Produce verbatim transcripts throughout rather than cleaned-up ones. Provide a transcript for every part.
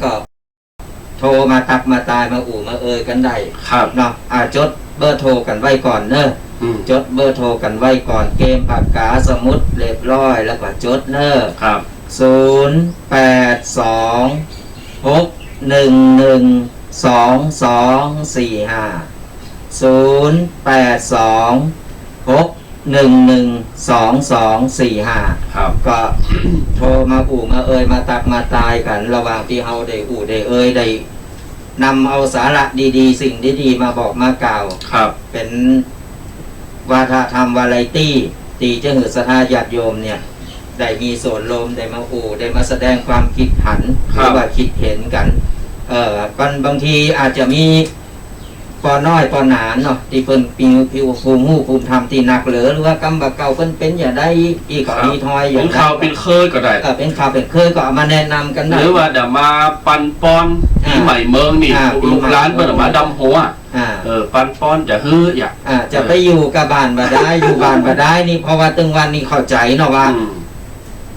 ก็โทรมาตักมาตายมาอู้มาเอ่ยกั๋นได้ ครับ เนาะ อ่า จดเบอร์โทรกั๋นไว้ก่อนเนาะ อืม จดเบอร์โทรกั๋นไว้ก่อน เตรียมปากกาสมุดเรียบร้อยแล้วก็จดเนาะ ครับ ศูนย์ แปด สอง หก หนึ่ง หนึ่ง สอง สอง สี่ ห้า ศูนย์ แปด สอง หก หนึ่ง หนึ่ง สอง สอง สี่ ห้า ครับ ก็โทรมาอู้มาเอ่ยมาตักมาตายกั๋น ระหว่างตี้เฮาได้อู้ได้เอ่ย ได้นำเอาสาระดีๆ สิ่งดีๆ มาบอกมากล่าว ครับ เป๋นวาทะธรรมวาไรตี้ ตี้จะหื้อศรัทธาญาติโยมเนี่ย ได้มีส่วนร่วม ได้มาอู้ ได้มาแสดงความคิดหัน ครับ หรือว่าคิดเห็นกั๋น เอ่อ บาง บางทีอาจจะมี ปอน้อยปอหนานเนาะ ตี้เปิ้นมี มีภูมิฮู้ภูมิธรรมตี้นักเหลือ หรือว่ากำบ่าเก่าเปิ้นเป๋นอย่างใด ตี้ก็ ครับ มีถ้อยอย่างใด เป๋นข่าวเป๋นเคยก็ได้ เออ เป๋นข่าวเป๋นเคยก็เอามาแนะนำกั๋นได้ หรือว่าเดี๋ยวมาปันปอน อ่า ปี๋ใหม่เมิงนี่ อ่า ลูกหลานเปิ้นเอามาดำหัว อ่า เออ ปันปอนจะหื้ออย่าง อ่า จะไปอยู่กับบ้านบ่ได้ อยู่บ้านบ่ได้นี่ เพราะว่าตึงวันนี้เข้าใจ๋เนาะว่า อืม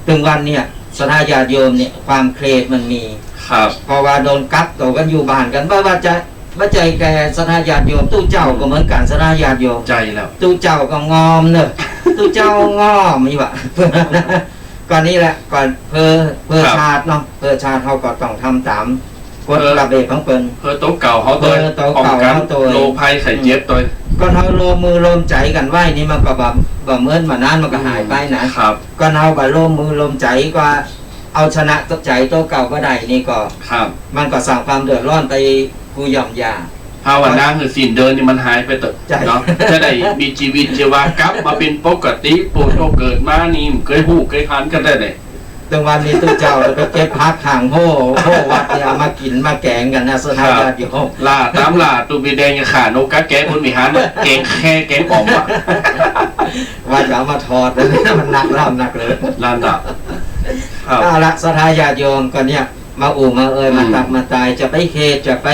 ตึงวันเนี่ย ศรัทธาญาติโยมเนี่ย ความเครียดมันมี ครับ เพราะว่าโดนกักตั๋วกั๋นอยู่บ้านกั๋น บ่ว่าจะ บ่ใจ้แก่ศรัทธาญาติโยม ตุ๊เจ้าก็เหมือนกั๋น ศรัทธาญาติโยม ใจ้แล้ว ตุ๊เจ้าก็งอมเนาะ ตุ๊เจ้างอมนี่หว่า ก็นี่แหละ ก็เพื่อ เพื่อ ครับ ชาติเนาะ เพื่อชาติเฮาก็ต้องทำต๋ามกฎ เออ ระเบียบของเปิ้น เพื่อตั๋วเก่าเฮาตวย เพื่อตั๋วเก่าเฮาตวย ป้องกั๋นโรคภัยไข้เจ็บตวย ก็เฮาร่วมมือร่วมใจ๋กั๋นไว้นี่มันก็บ่ บ่เหมือนบ่านั้น มันก็หายไปนะ ครับ ก็เฮาก็ร่วมมือร่วมใจ๋ก็เอาชนะใจ๋ตั๋วเก่าบ่ได้นี่ก็ ครับ มันก็สร้างความเดือดร้อนไปกู้ย่อมยา ภาวนาหื้อศีลเดือนนี่มันหายไปเต๊อะ ใจ้ เนาะ จะได้มีจีวิตชีวากลับมาเป๋นปกติ ปู่โตเกิดมานี่บ่เกยฮู้เกยหันกั๋นได้เลย ตึงวันนี้ตุ๊เจ้าไปเก็บผักข้างโฮ่ โฮ่วัดเนี่ย เอามากิ๋นมาแก๋งกั๋นนะ ศรัทธาญาติโยม ล่าต๋ามล่าตุ๊ปีแดงจะฆ่านกกาแก๋เปิ้นบ่หัน แก๋งแค่แก๋งอ่อมอะ ว่าจะเอามาทอด มันหนักแล้วหนักเลย นั่นน่ะ ครับ เอาละ ศรัทธาญาติโยมก็เนี่ย มาอู้มาเอ่ย อืม มาตักมาตาย จะไปเครียด จะไป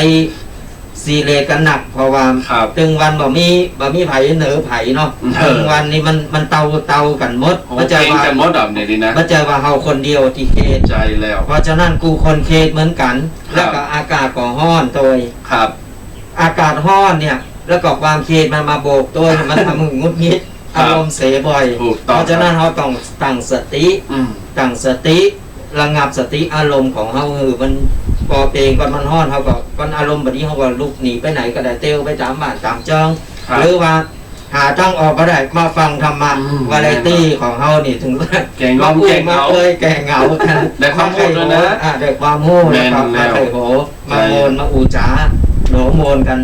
ซีเรียสกั๋นนัก เพราะว่า ครับ ตึงวันบ่มี บ่มีใผเหนือใผเนาะ เออ ตึงวันนี้มัน มันเตา เตากั๋นหมด โอ้ บ่ใจ้ว่า เก่งกั๋นหมดอ่ะ เนี่ยนี่นะ บ่ใจ้ว่าเฮาคนเดียวตี้เครียด ใจ้แล้ว เพราะฉะนั้นกู้คนเครียดเหมือนกั๋น ครับ แล้วก็อากาศก็ฮ้อนตวย ครับ อากาศฮ้อนเนี่ย แล้วก็ความเครียดมันมาบวกตวย มันทำหื้อหงุดหงิด ครับ อารมณ์เสียบ่อย ถูกต้อง เพราะฉะนั้น ครับ เฮาต้องตั้งสติ อืม ตั้งสติ ระงับสติอารมณ์ของเฮา หื้อมันปอเป๋ง ก่อนมันฮ้อน เฮาก็ ก่อนอารมณ์บ่ดี เฮาก็ลุกหนีไปไหนก็ได้ เตียวไปต๋ามบ้านต๋ามจ้อง ครับ หรือว่าหาตางออกบ่ได้ มาฟังธรรมะ อืม วาไรตี้ของเฮานี่ ตึง แก้เหงา มาอู้ แก้เหงา มาเอ่ย แก้เหงากั๋น ได้ความฮู้ตวยนะ อ่า ได้ความฮู้ แม่น แล้วก็ แล้ว มาใค่โห มา ใจ้ โมน มาอู้จ๋า โหนโมนกั๋น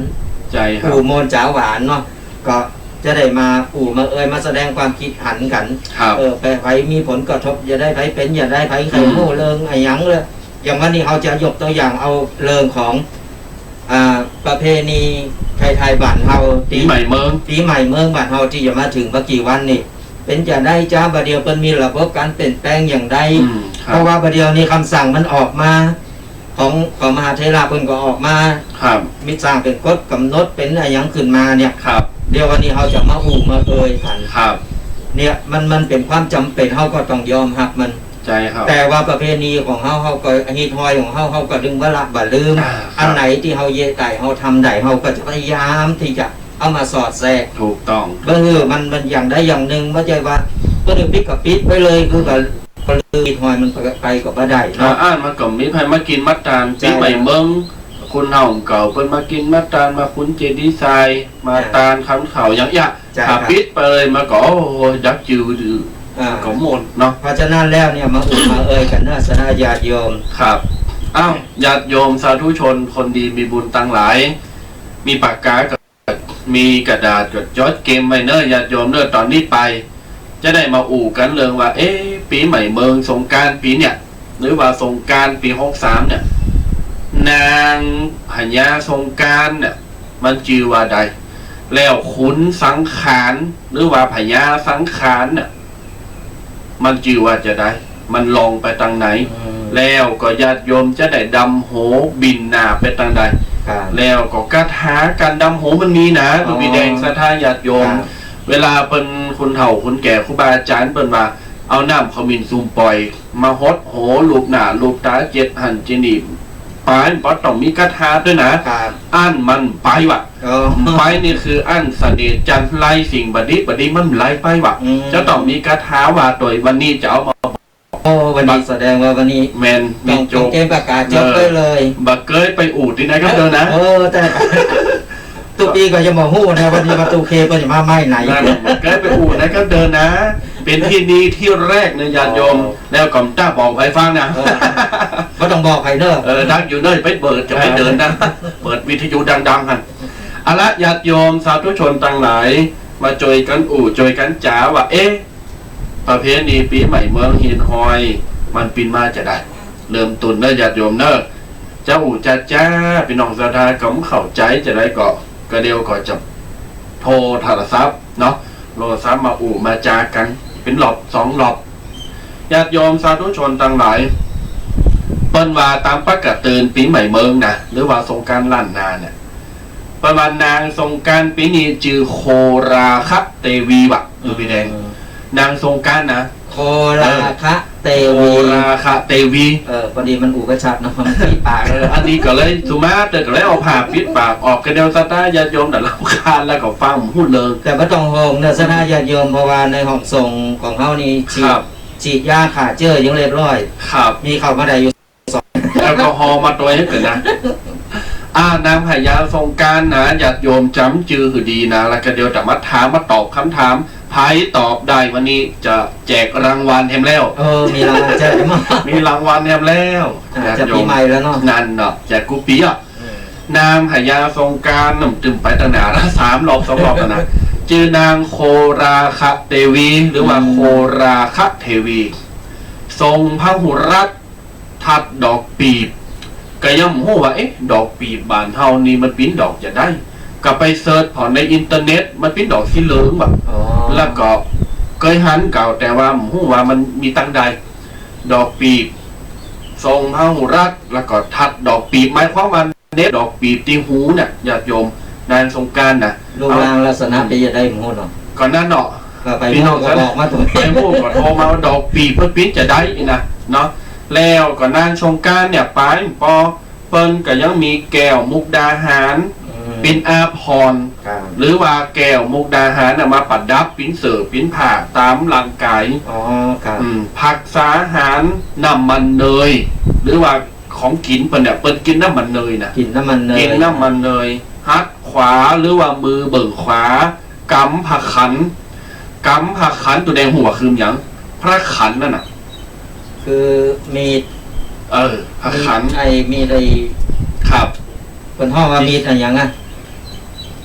ใจ้ครับ อู้โมนจ๋าหวานเนาะ ก็จะได้มาอู้มาเอ่ย มาแสดงความคิดหันกั๋น ครับ เออ ไป ใผมีผลกระทบอย่างใด ใผเป๋นอย่างใด ใผใค่ฮู้ อืม เรื่องอะหยังเลย อย่างวันนี้เฮาจะยกตั๋วอย่างเอาเรื่องของ อ่า ประเพณีไทยๆ บ้านเฮา ปี๋ใหม่เมิง ปี๋ใหม่เมิงบ้านเฮาตี้จะมาเถิงบ่กี่วันนี่ เป๋นจะใดจ๊ะ บ่าเดี่ยวเปิ้นมีระบบก๋านเปลี่ยนแปลงอย่างใด อืม ครับ เพราะว่าบ่าเดี่ยวนี้กำสั่งมันออกมา ของ ของมหาเถระเปิ้นก็ออกมา ครับ มีสร้างเป๋นกฎก๋ำหนดเป๋นอะหยังขึ้นมาเนี่ย ครับ เดี๋ยววันนี้เฮาจะมาอู้มาเอ่ยกั๋น ครับ เนี่ย มัน มันเป๋นความจ๋ำเป๋น เฮาก็ต้องยอมฮับมัน ใจ้ครับ แต่ว่าประเพณีของเฮา เฮาก็ ฮีตฮอยของเฮา เฮาก็ดึงบ่ละบ่ลืม อ่า ครับ อันไหนตี้เฮาเยียะได้ เฮาทำได้ เฮาก็จะพยายามตี้จะเอามาสอดแทรก ถูกต้อง บ่หื้อมัน มันอย่างใดอย่างนึ่ง บ่ใจ้ว่า บ่หื้อปิดก็ปิดไปเลย คือก็ ก็เลยฮีตฮอยมันไปก็บ่ได้ อ่า เนาะ อันมันก็มีใผมากิ๋นมาตาน ใจ้ ปี๋ใหม่เมิง คนเฮาเก่าเปิ้นมากิ๋นมาตาน มาขุนเจดีย์ทราย มา อ่า ตานขันข้าวอย่างเอี้ย ใจ้ ถ้า ครับ ปิดไปเลยมันก็ โอ้โห ยักยื้อ อ่า ก็หมดเนาะ เพราะฉะนั้นแล้วเนี่ย มาอู้มาเอ่ยกั๋นเนาะ ศรัทธาญาติโยม ครับ อ้าว ญาติโยมสาธุชนคนดีมีบุญตังหลาย มีปากกาก็ มีกระดาษก็จดเก็บไว้เน้อ ญาติโยมเน้อ ต๋อนนี้ไป จะได้มาอู้กั๋นเรื่องว่า เอ๊ะ ปี๋ใหม่เมิงสงกรานต์ปี๋เนี่ย หรือว่าสงกรานต์ปี๋หกสามเนี่ย นางพญาสงกรานต์เนี่ย มันจื้อว่าใด แล้วขุนสังขาร หรือว่าพญาสังขารเนี่ย มันจื้อว่าจะใด มันลองไปตางไหน อืม แล้วก็ญาติโยมจะได้ดำหัวบิ่นหน้าไปตางใด ครับ แล้วก็คาถาก๋านดำหัวมันมีนะ อ๋อ ตุ๊ปีแดง ศรัทธาญาติโยม ครับ เวลาเปิ้นคนเฒ่าคนแก่ครูบาอาจ๋ารย์เปิ้นว่า เอาน้ำขมิ้นสูมป่อย มาหดหัว ลูบหน้าลูบต๋า เจ็ดหั้นเจ็ดนี่ ไป มันก็ต้องมีคาถาตวยนะ ครับ อั้นมันไปว่ะ อ๋อ ไปนี่คืออั้นเสน่ห์จันไรสิ่งบ่ดีบ่ดีมันไหลไปว่ะ อืม จะต้องมีคาถาว่าตวย วันนี้จะเอามา โอ้ วันนี้แสดงว่าวันนี้ แม่น ต้อง มีโจ๊ก ต้องเตรียมประกาศโจ๊กไว้เลย บ่เกยไปอู้ตี้ไหนกับเดินนะ เออ แต่ ตุ๊กปีก็ยังบ่ฮู้นะ วันนี้ประตูเคเปิ้นจะมาไม้ไหน นั่น บ่เกยไปอู้ไหนกับเดินนะ เป๋นตี้นี่ตี้แรกนะญาติโยม อ๋อ แล้วก็บ่ต้องบอกใผฟังนะ เออ บ่ต้องบอกใผเนอะ เออ ดังอยู่เนอะ ไปเปิด จะไปเดินนะ เออ เปิดวิทยุดังๆ หั่น เอาละ ญาติโยมสาธุชนตังหลาย มาจ้วยกั๋นอู้ จ้วยกั๋นจ๋าว่า เอ๊ะ ประเพณีปี๋ใหม่เมืองหิ่งห้อย มันเป๋นมาจาใด เริ่มต้นเนอะญาติโยมเนอะ จะอู้จะจ๋า ปี้น้องศรัทธาก็บ่เข้าใจ๋จาใดก็ ก็เดี๋ยวก็จะโทรโทรศัพท์เนาะ โทรศัพท์มาอู้มาจ๋ากั๋น เป๋นรอบสองรอบ ญาติโยมสาธุชนตังหลาย เปิ้นว่าต๋ามปกติปี๋ใหม่เมืองนะ หรือว่าสงกรานต์ล้านนาเนี่ย เปิ้นว่านางสงกรานต์ปี๋นี้จื้อโคราคะเตวีว่ะ อืม ดูปี๋แดง นางสงกรานต์นะ โคราคะเตวี โคราคะเตวี เออ พอดีมันอู้บ่ชัดเนาะ มันปิดปาก เออ อันนี้ก็เลยสุมาเตอร์ก็เลยเอาผ้าปิดปากออก ก็เดี๋ยวศรัทธาญาติโยมน่ะรำคาญแล้วก็ฟังบ่ฮู้เรื่อง แต่บ่ต้องห่วงเนอะศรัทธาญาติโยม เพราะว่าในห้องส่งของเฮานี่ฉีด ครับ ฉีดยาฆ่าเจื้ออย่างเรียบร้อย ครับ มีเข้ามาได้อยู่ แอลกอฮอล์มาตวยหื้อกั๋นนะ อ่า นางพญาสงกรานต์นะ ญาติโยมจ๋ำจื้อหื้อดีนะ แล้วก็เดี๋ยวจะมาถามมาตอบกำถาม ใผตอบได้วันนี้จะแจกรางวัลแหมแล้ว เออ มีรางวัลแจกแหม มีรางวัลแหมแล้ว อ่า ญาติโยม จะปี๋ใหม่แล้วเนาะ นั่นเนาะ แจกกู้ปี๋อะ เออ นางพญาสงกรานต์น่ะ ตึงไปตั้งนานละ สามรอบ สองรอบแล้วนะ จื้อนางโคราคะเตวี หรือว่า อืม โคราคะเตวี ทรงพหุรัตน์ ทัดดอกปีบ ก็ยังบ่ฮู้ว่า เอ๊ะ ดอกปีบบ้านเฮานี่มันเป๋นดอกจาใด ก็ไปเสิร์ชผ่านในอินเทอร์เน็ต มันเป๋นดอกสีเหลืองว่ะ อ๋อ แล้วก็เกยหันเก่า แต่ว่าบ่ฮู้ว่ามันมีตังใด ดอกปีบ ทรงพหุรัตน์ แล้วก็ทัดดอกปีบ หมายความว่า เน็บดอกปีบตี้หูเนี่ย ญาติโยม นางสงกรานต์น่ะ รูปร่างลักษณะเป๋นจาใดบ่ฮู้เนาะ ก็นั่นเนาะ ก็ไป ปี้น้อง ฮู้ก็บอกมาตวย ไปฮู้ก็โทรมาว่าดอกปีบเปิ้นเป๋นจาใดนี่นะ เนาะ แล้วก็นางสงกรานต์เนี่ย ป๋ายปอ เปิ้นก็ยังมีแก้วมุกดาหาร อืม เป๋นอาภรณ์ ครับ หรือว่าแก้วมุกดาหารน่ะ มาประดับเป๋นเสื้อเป๋นผ้าต๋ามร่างก๋าย อ๋อ ครับ อืม ภักษาหาร น้ำมันเนย หรือว่า ของกิ๋นเปิ้นเนี่ย เปิ้นกิ๋นน้ำมันเนยนะ กิ๋นน้ำมันเนย กิ๋นน้ำมันเนย หัตถ์ขวาหรือว่ามือเบื้องขวา กำพระขัน กำพระขัน ตัวแดงหัวคือหยัง พระขันนั่นน่ะ คือมีด เออ พระขัน มีด ไอ้มีดไอ้ ครับ เปิ้นฮ้องว่ามีดอะหยังอะ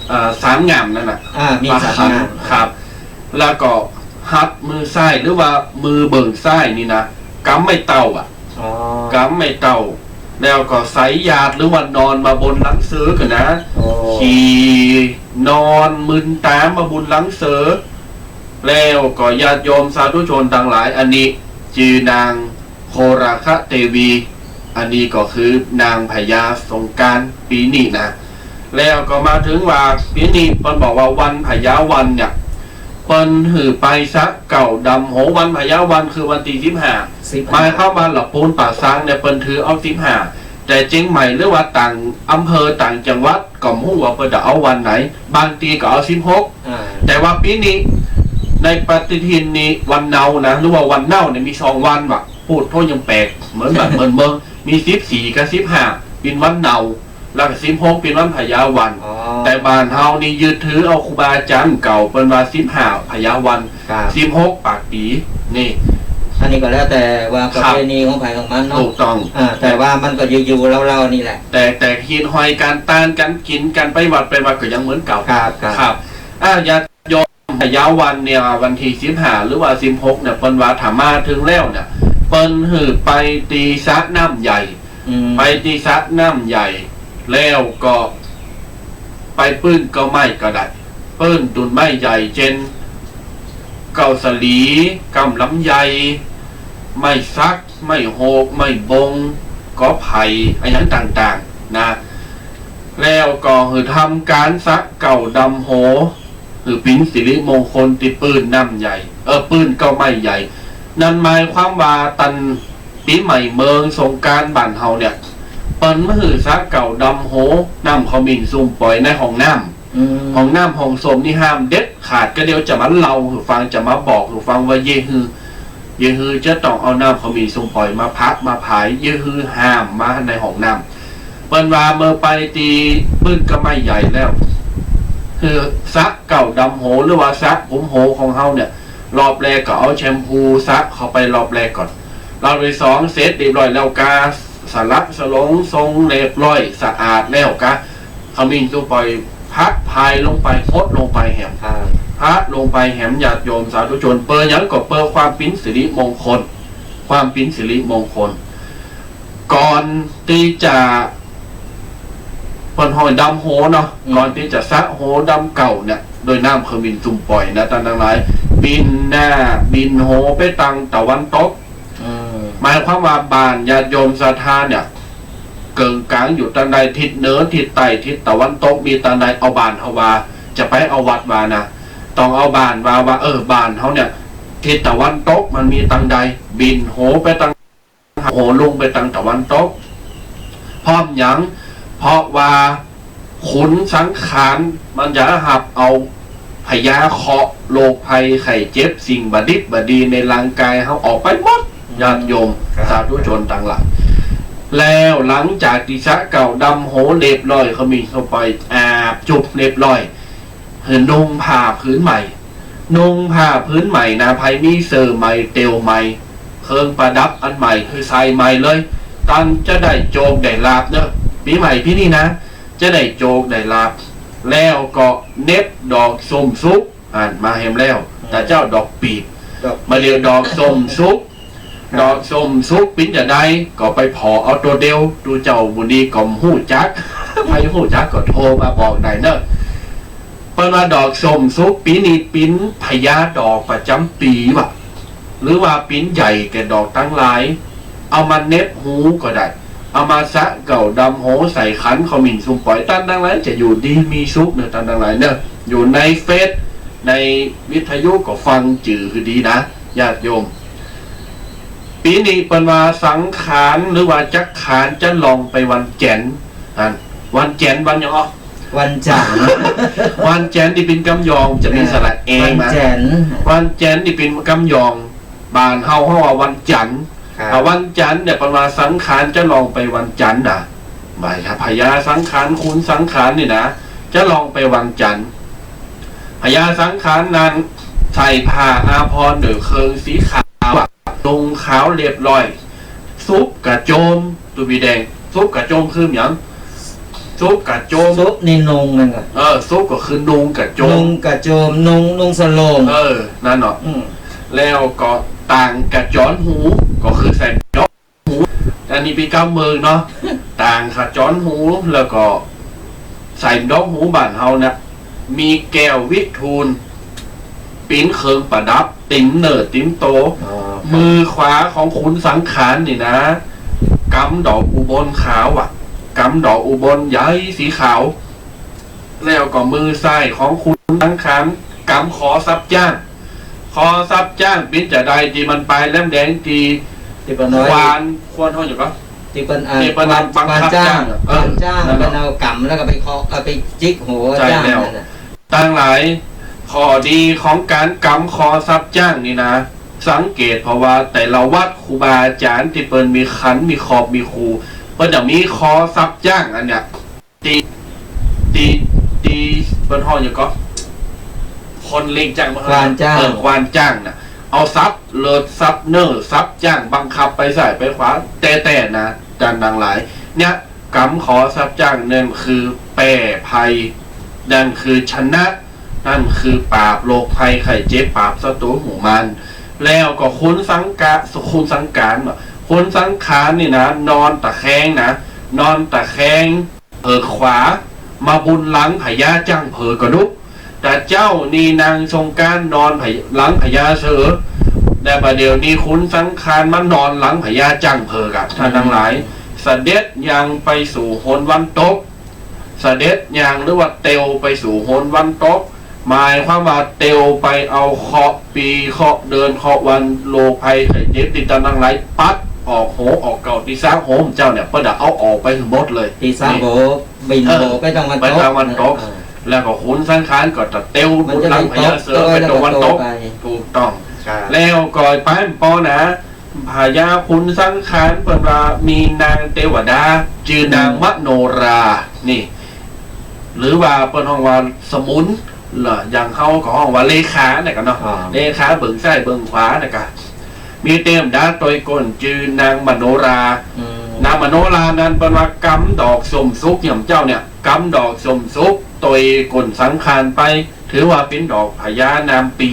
เอ่อ สามง่ามนั่นน่ะ อ่า มีดสามง่าม ครับ แล้วก็หัตถ์มือซ้ายหรือว่ามือเบื้องซ้ายนี่นะ กำไม้เต้าอะ อ๋อ กำไม้เต้า แล้วก็ใส่หยาดหรือว่านอนมาบนหลังเสือกั๋นนะ โอ้ ขี่นอนมึนต๋ามาบนหลังเสือ แล้วก็ญาติโยมสาธุชนตังหลาย อันนี้จื้อนาง โคราคะเตวี อันนี้ก็คือนางพญาสงกรานต์ปี๋นี้นะ แล้วก็มาเถิงว่าปี๋นี้เปิ้นบอกว่าวันพญาวันเนี่ย เปิ้นหื้อไปสระเก๊าดำโห วันพญาวันคือวันตี้สิบห้า สิบห้า หมายความว่าละปูนป่าซางเนี่ยเปิ้นถือเอาสิบห้า แต่เจียงใหม่หรือว่าต่างอำเภอต่างจังหวัด ก็บ่ฮู้ว่าเปิ้นจะเอาวันไหน บางตี้ก็เอาสิบหก อ่า แต่ว่าปี๋นี้ในปฏิทินนี่วันเนานะ หรือว่าวันเน่าเนี่ยมีสองวันว่ะ พูดโทษยังแปลก เหมือนแบบเหมือนเมือง มีสิบสี่กับสิบห้า เป๋นวันเนา แล้วก็สิบหก เป๋นวันพญาวัน อ๋อ แต่บ้านเฮานี่ยึดถือเอาครูบาอาจ๋ารย์เก่าเปิ้นว่าสิบห้าพญาวัน ครับ สิบหกปากปี๋ นี่ อันนี้ก็แล้วแต่ว่าประเพณีของใผของมันเนาะ ถูกต้อง อ่า แต่ว่ามันก็อยู่ๆเล่าๆนี่แหละ แต่ แต่หิ้งห้อยก๋านตานก๋านกิ๋นก๋านไปวัดไปวาก็ยังเหมือนเก่า ครับ ครับ ครับ อ่า ญาติโยม พญาวันเนี่ยวันตี้สิบห้าหรือว่าสิบหกเนี่ย เปิ้นว่าถ้ามาเถิงแล้วเนี่ย เปิ้นหื้อไปตี้สระน้ำใหญ่ อืม ไปตี้สระน้ำใหญ่ แล้วก็ไปปื้นเก๊าไม้ก็ได้ ปื้นต้นไม้ใหญ่ เจ้น เก๊าสาลี ก้ามลำไย ไม้สัก ไม้โฮก ไม้บง กอไผ่ อะหยังต่างๆ นะ แล้วก็หื้อทำก๋านสระเก๊าดำโห หื้อเป๋นสิริมงคลตี้ปื้นน้ำใหญ่ เออ ปื้นเก๊าไม้ใหญ่ นั่นหมายความว่าตันปี๋ใหม่เมืองสงกรานต์บ้านเฮาเนี่ย เปิ้นบ่หื้อสระเก่าดำโห น้ำขมิ้นซุ่มป๋อยในห้องน้ำ อืม ห้องน้ำห้องส้วมนี่ห้ามเด็ดขาด ก็เดี๋ยวจะมาเล่าหื้อฟัง จะมาบอกหื้อฟังว่าเย่หื้อ เย่หื้อจะต้องเอาน้ำขมิ้นซุ่มป๋อยมาผะมาผาย เย่หื้อห้ามมาในห้องน้ำ เปิ้นว่าเมื่อไปตี้ปื๊นกะไม้ใหญ่แล้ว หื้อสระเก่าดำโห หรือว่าสระขุมโหของเฮาเนี่ย รอบแรกก็เอาแชมพูสระเข้าไปรอบแรกก่อน รอบตี้สองเสร็จเรียบร้อยแล้วกาสละสลงทรงเรียบร้อยสะอาดแล้วกา ขมิ้นซุ่มป๋อยผะผายลงไป หดลงไปแหม อ่า ผะลงไปแหม ญาติโยมสาธุชน เปื้อหยังก็เปื้อความเป๋นสิริมงคล ความเป๋นสิริมงคล ก่อนตี้จะ เปิ้นฮ้องดำโหเนาะ อืม ก่อนตี้จะสระโหดำเก่าเนี่ย โดยน้ำขมิ้นซุ่มป๋อยนะ ต้านตังหลาย บินหน้าบินโหไปตางตะวันตก อืม หมายความว่าบ้านญาติโยมศรัทธาเนี่ย เกิ่งกลางอยู่ตางใด ทิศเหนือ ทิศใต้ ทิศตะวันตก มีตางใด เอาบ้านเฮาว่า จะไปเอาวัดว่านะ ต้องเอาบ้านว่า ว่า เออ บ้านเฮาเนี่ย ทิศตะวันตกมันมีตางใด บินโหไปตาง โหลุ่งไปตางตะวันตก เพราะหยัง เพราะว่าขุนสังขารมันจะหับเอาพยาเคราะห์ โรคภัยไข้เจ็บ สิ่งบ่ดิบบ่ดีในร่างกายเฮาออกไปหมด ญาติโยม ครับ สาธุชนตังหลาย แล้วหลังจากตี้สระเก่าดำโหเรียบร้อย ขมิ้นซุ่มป๋อยอาบจุบเรียบร้อย หื้อนุ่งผ้าผืนใหม่ นุ่งผ้าผืนใหม่นะ ใผมีเสื้อใหม่ เตียวใหม่ เครื่องประดับอันใหม่ หื้อใส่ใหม่เลย ตังจะได้โจคได้ลาภเนาะ ปี๋ใหม่ปี๋นี้นะ จะได้โจคได้ลาภ แล้วก็เหน็บดอกส้มสุก อ่านมาแหมแล้ว อืม แต่เจ้าดอกปีบ ดอก มาเดี๋ยวดอกส้มสุก ครับ ดอกส้มสุกเป๋นจะใด ก็ไปผ่อเอาตั๋วเดียว ตุ๊เจ้าบุญดีก็ฮู้จัก ใผฮู้จักก็โทรมาบอกได้เนาะ เปิ้นว่าดอกส้มสุกปี๋นี้เป๋นพญาดอกประจ๋ำปี๋ว่ะ หรือว่าเป๋นใหญ่แก่ดอกตังหลาย เอามาเหน็บหูก็ได้ เอามาสระเก่าดำโห ใส่ขันขมิ้นซุ่มป๋อย ต้านตังหลายจะอยู่ดีมีสุขเนาะ ต้านตังหลายเนาะ อยู่ในเฟซ ในวิทยุก็ฟังจื้อหื้อดีนะ ญาติโยม ปี๋นี้เปิ้นว่าสังขารหรือว่าจักขานจะล่องไปวันแจ๋น อัน วันแจ๋นวันหยังอ๋อ วันจันทร์ วันแจ๋นตี้เป๋นกำยอง จะมี เออ สระเอ วัน มา แจ๋น วันแจ๋นตี้เป๋นกำยอง บ้านเฮาฮ้องว่าวันจันทร์ ครับ อ่า วันจันทร์เนี่ยเปิ้นว่าสังขารจะล่องไปวันจันทร์นะ หมายถึงพญาสังขาร ขุนสังขารนี่นะ จะล่องไปวันจันทร์ พญาสังขารนั้นใส่ผ้าอาภรณ์หรือเครื่องสีขาวอะ นุ่งขาวเรียบร้อย สุบกระโจม ตุ๊ปีแดง สุบกระโจมคือหยัง สุบกระโจม สุบนี่นุ่งนั่นก่อ เออ สุบก็คือนุ่งกระโจม นุ่งกระโจม นุ่ง นุ่งสโลง เออ นั่นเนาะ อืม แล้วก็ต่างกระจรหู ก็คือใส่ดอกหู อันนี้เป๋นกำเมิงเนาะ ต่างกระจรหู แล้วก็ใส่ดอกหู บ้านเฮานะ มีแก้ววิทูล เป๋นเครื่องประดับ ติ๋มเนื้อติ๋มโต อ๋อ ครับ มือขวาของขุนสังขารนี่นะ กำดอกอุบลขาวอะ กำดอกอุบลใหญ่สีขาว แล้วก็มือซ้ายของขุนสังขาร กำขอทรัพย์จ้าง ขอทรัพย์จ้างเป๋นจะใด ตี้มันปายแหลมแดงตี้ ตี้เปิ้นเอา ควาน ควานฮ้องหยังก่อ ตี้เปิ้น อ่า ตี้เปิ้น ควาน บังคับ ควานจ้าง จ้าง เออ ควานจ้าง นั่นแหละ เปิ้นเอากำแล้วก็ไปเคาะ เอาไปจิกหัว ใช่ จ้าง แล้ว นั่นน่ะ ตังหลาย ข้อดีของก๋านกำขอทรัพย์จ้างนี่นะ สังเกต เพราะว่าแต่ละวัดครูบาอาจ๋ารย์ตี้เปิ้นมีขัน มีขอบ มีครู เปิ้นจะมีขอทรัพย์จ้างอันเนี้ย ตี้ ตี้ ตี้เปิ้นฮ้องหยังก่อ คนเล็งจ้าง ควานจ้าง เออ ควานจ้างน่ะ เอาทรัพย์เลิศทรัพย์เน้อทรัพย์จ้าง บังคับไปซ้ายไปขวา แต่ แต่นะ ต้านตังหลาย เนี่ย กำขอทรัพย์จ้างนั่นคือแป้ภัย นั่นคือชนะ นั่นคือปราบโรคภัยไข้เจ็บ ปราบศัตรูหมู่มาร แล้วก็ขุนสังกะ ขุนสังขาร ขุนสังขารนี่นะ นอนตะแคงนะ นอนตะแคง เผิกขวา มาบุญหลังพญาจ้างเผิกกระดุก แต่เจ้านี่นั่งทรงก๋านนอนหลังพญาเสือ แต่บ่าเดี่ยวนี้ขุนสังขารมานอนหลังพญาจ้างเผิกอะ ต้านตังหลาย เสด็จย่างไปสู่หนวันตก เสด็จย่างหรือว่าเตียวไปสู่หนวันตก หมายความว่าเตียวไปเอาเคราะห์ปี เคราะห์เดือน เคราะห์วัน โรคภัยไข้เจ็บตี้ต้านตังหลายปัด ออกโห ออกเก่าตี้ซากโหมเจ้าเนี่ย เปิ้นจะเอาออกไปหื้อหมดเลย ตี้ซากโห นี่ บิ่นโห เออ ไปตางวันตก ไปตางวันตก เออ แล้วก็ขุนสังขารก็จะเตียว มันจะ หนุนหลังพญาเสือไปตางวันตก ไปตางวันตก ถูกต้อง ครับ แล้วก็ไปบ่ปอนะ พญาขุนสังขารเปิ้นว่ามีนางเตวดา จื้อนาง อืม มโนรา นี่ หรือว่าเปิ้นฮ้องว่าสมุน ละ อย่างเฮาก็ฮ้องว่าเลขานะกะเนาะ อ๋อ เลขาเบิ่งซ้ายเบิ่งขวานะกะ มีเตวดาตวยก้นจื้อนางมโนรา อืม นางมโนรานั้นเปิ้นว่ากำดอกส้มสุก หย่ำเจ้าเนี่ย กำดอกส้มสุกตวยก้นสังขารไป ถือว่าเป๋นดอกพญานามปี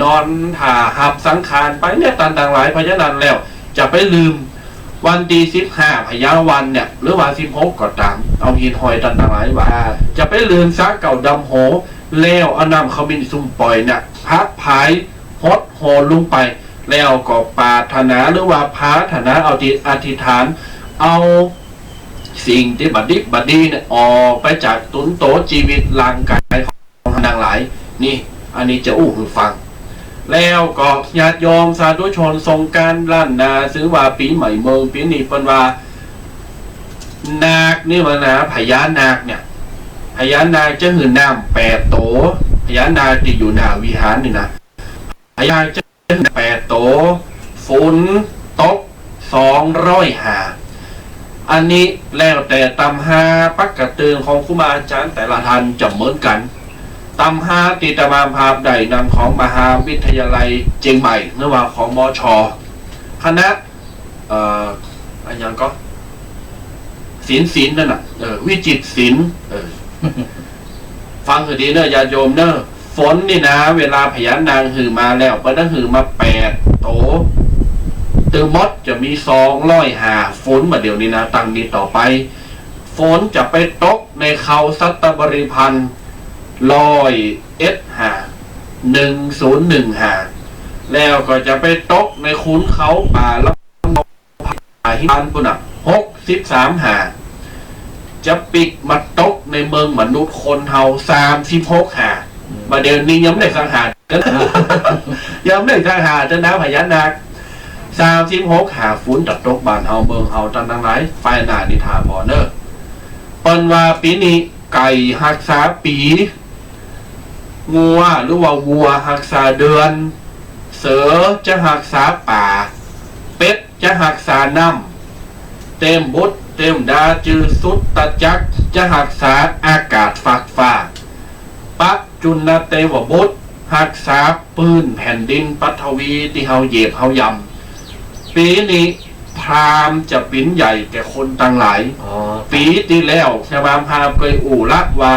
นอนถ่าฮับสังขารไปเนี่ย ต้านตังหลาย เพราะฉะนั้นแล้ว จะไปลืมวันตี้สิบห้าพญาวันเนี่ย หรือว่าสิบหกก็ต๋าม เอาหิ้นห้อยต้านตังหลายว่า ครับ จะไปลืมสระเก๊าดำโห แล้วเอาน้ำขมิ้นซุ่มป่อยเนี่ย พระพายหดโหนลงไป แล้วก็ปรารถนาหรือว่าปรารถนาเอาตี้อธิษฐาน เอาสิ่งตี้บ่ดิบบ่ดีเนี่ย ออกไปจากตนโตจีวิตร่างกายของ ตังหลาย นี่ อันนี้จะอู้หื้อฟัง แล้วก็ญาติโยมสาธุชนสงกรานต์ล้านนา ซึ่งว่าปี๋ใหม่เมืองปี๋นี้เปิ้นว่า นาคนี่ว่านะ พญานาคเนี่ย พญานาคจะหื้อน้ำแปดโต พญานาคตี้อยู่หน้าวิหารนี่นะ พญานาคจะ แปดโต ฝนตกสองร้อยห้า อันนี้แล้วแต่ตำราปกเตือนของครูบาอาจ๋ารย์แต่ละท่านจะเหมือนกั๋น ตำราตี้อาตมาภาพได้นำของมหาวิทยาลัยเจียงใหม่ หรือว่าของ มช คณะ เอ่อ อะหยังก็ ศิลป์ ศิลป์นั่นน่ะ เออ วิจิตรศิลป์ เออ ฟังหื้อดีเน่อ ญาติโยมเน่อ ฝนนี่นะ เวลาพญานาคหื้อมาแล้ว เปิ้นหื้อมาแปดโต ตึงหมดจะมีสองร้อยห้า ฝนบ่าเดี่ยวนี้นะ ตั้งนี้ต่อไป ฝนจะไปตกในเขาสัตบริพันธ์ ร้อยเอ็ดห้า หนึ่งศูนย์หนึ่งห้า แล้วก็จะไปตกในขุนเขาป่าละ ป่าหิมพานต์ปุ้นน่ะ หกสิบสามห้า จะปิ๊กมาตกในเมืองมนุษย์คนเฮา สามสิบหกห้า อืม บ่าเดี่ยวนี้ยังบ่ได้สังหาร ยังบ่ได้สังหารเตื้อนะ พญานาค สามสิบหกห้า ฝนจะตกบ้านเฮาเมืองเฮา ต้านตังหลาย ไปหน้านี้ถ่าผ่อเน่อ เปิ้นว่าปี๋นี้ไก่ฮักษาปี๋ งัวหรือว่าวัวฮักษาเดือน เสือจะฮักษาป่า เป็ดจะฮักษาน้ำ เตวบุตรเตวดาจื้อสุตตจักรจะฮักษาอากาศฟากฟ้า ปจุณเตวบุตรฮักษาปื้นแผ่นดินปฐวีตี้เฮาเหยียบเฮาย่ำ ปี๋นี้พราหมณ์จะเป๋นใหญ่แก่คนตังหลาย อ๋อ ปี๋ตี้แล้วอาตมาภาพเกยอู้ละว่า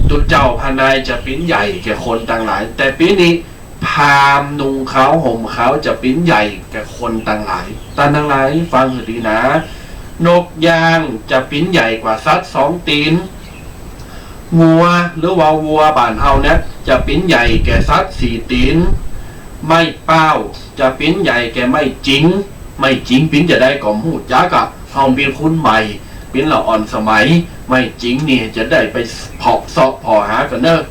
ตุ๊เจ้าพระนายจะเป๋นใหญ่แก่คนตังหลาย แต่ปี๋นี้พราหมณ์นุ่งขาวห่มขาวจะเป๋นใหญ่แก่คนตังหลาย ต้านตังหลายฟังหื้อดีนะ นกย่างจะเป๋นใหญ่กว่าสัตว์สองตี๋น งัวหรือว่าวัวบ้านเฮาเนี่ยจะเป๋นใหญ่แก่สัตว์สี่ตี๋น ไม้เป๊าจะเป๋นใหญ่แก่ไม้จิง ไม้จิงเป๋นจะใดก็บ่ฮู้จักอะ เฮาเป๋นคนใหม่ เป๋นละอ่อนสมัย ไม้จิงนี่จะได้ไปเผาะเซาะผ่อหากั๋นเน่อ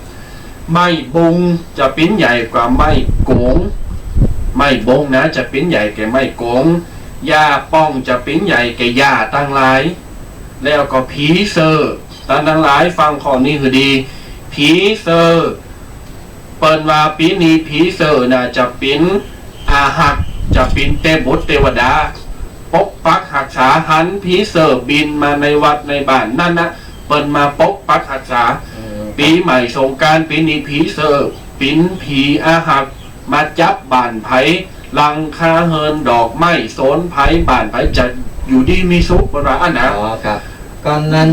ไม้บุงจะเป๋นใหญ่กว่าไม้โก๋ง ไม้บุงนะจะเป๋นใหญ่แก่ไม้โก๋ง หญ้าป้องจะเป๋นใหญ่แก่หญ้าตังหลาย แล้วก็ผีเสื้อ ต้านตังหลายฟังข้อนี้หื้อดี ผีเสื้อ เปิ้นว่าปี๋นี้ผีเสื้อน่ะจะเป๋นอาหัก จะเป๋นเตวบุตรเตวดา ปกปักฮักษา หันผีเสื้อบินมาในวัดในบ้านนั้นนะ เปิ้นมาปกปักฮักษา อืม ปี๋ใหม่สงกรานต์ปี๋นี้ผีเสื้อ เป๋นผีอาหัก มาจับบ้านใผ หลังคาเฮือนดอกไม้โซนใผ บ้านใผจะอยู่ดีมีสุข เปิ้นว่าอั้นนะ อ๋อ ครับ ก่อนนั้น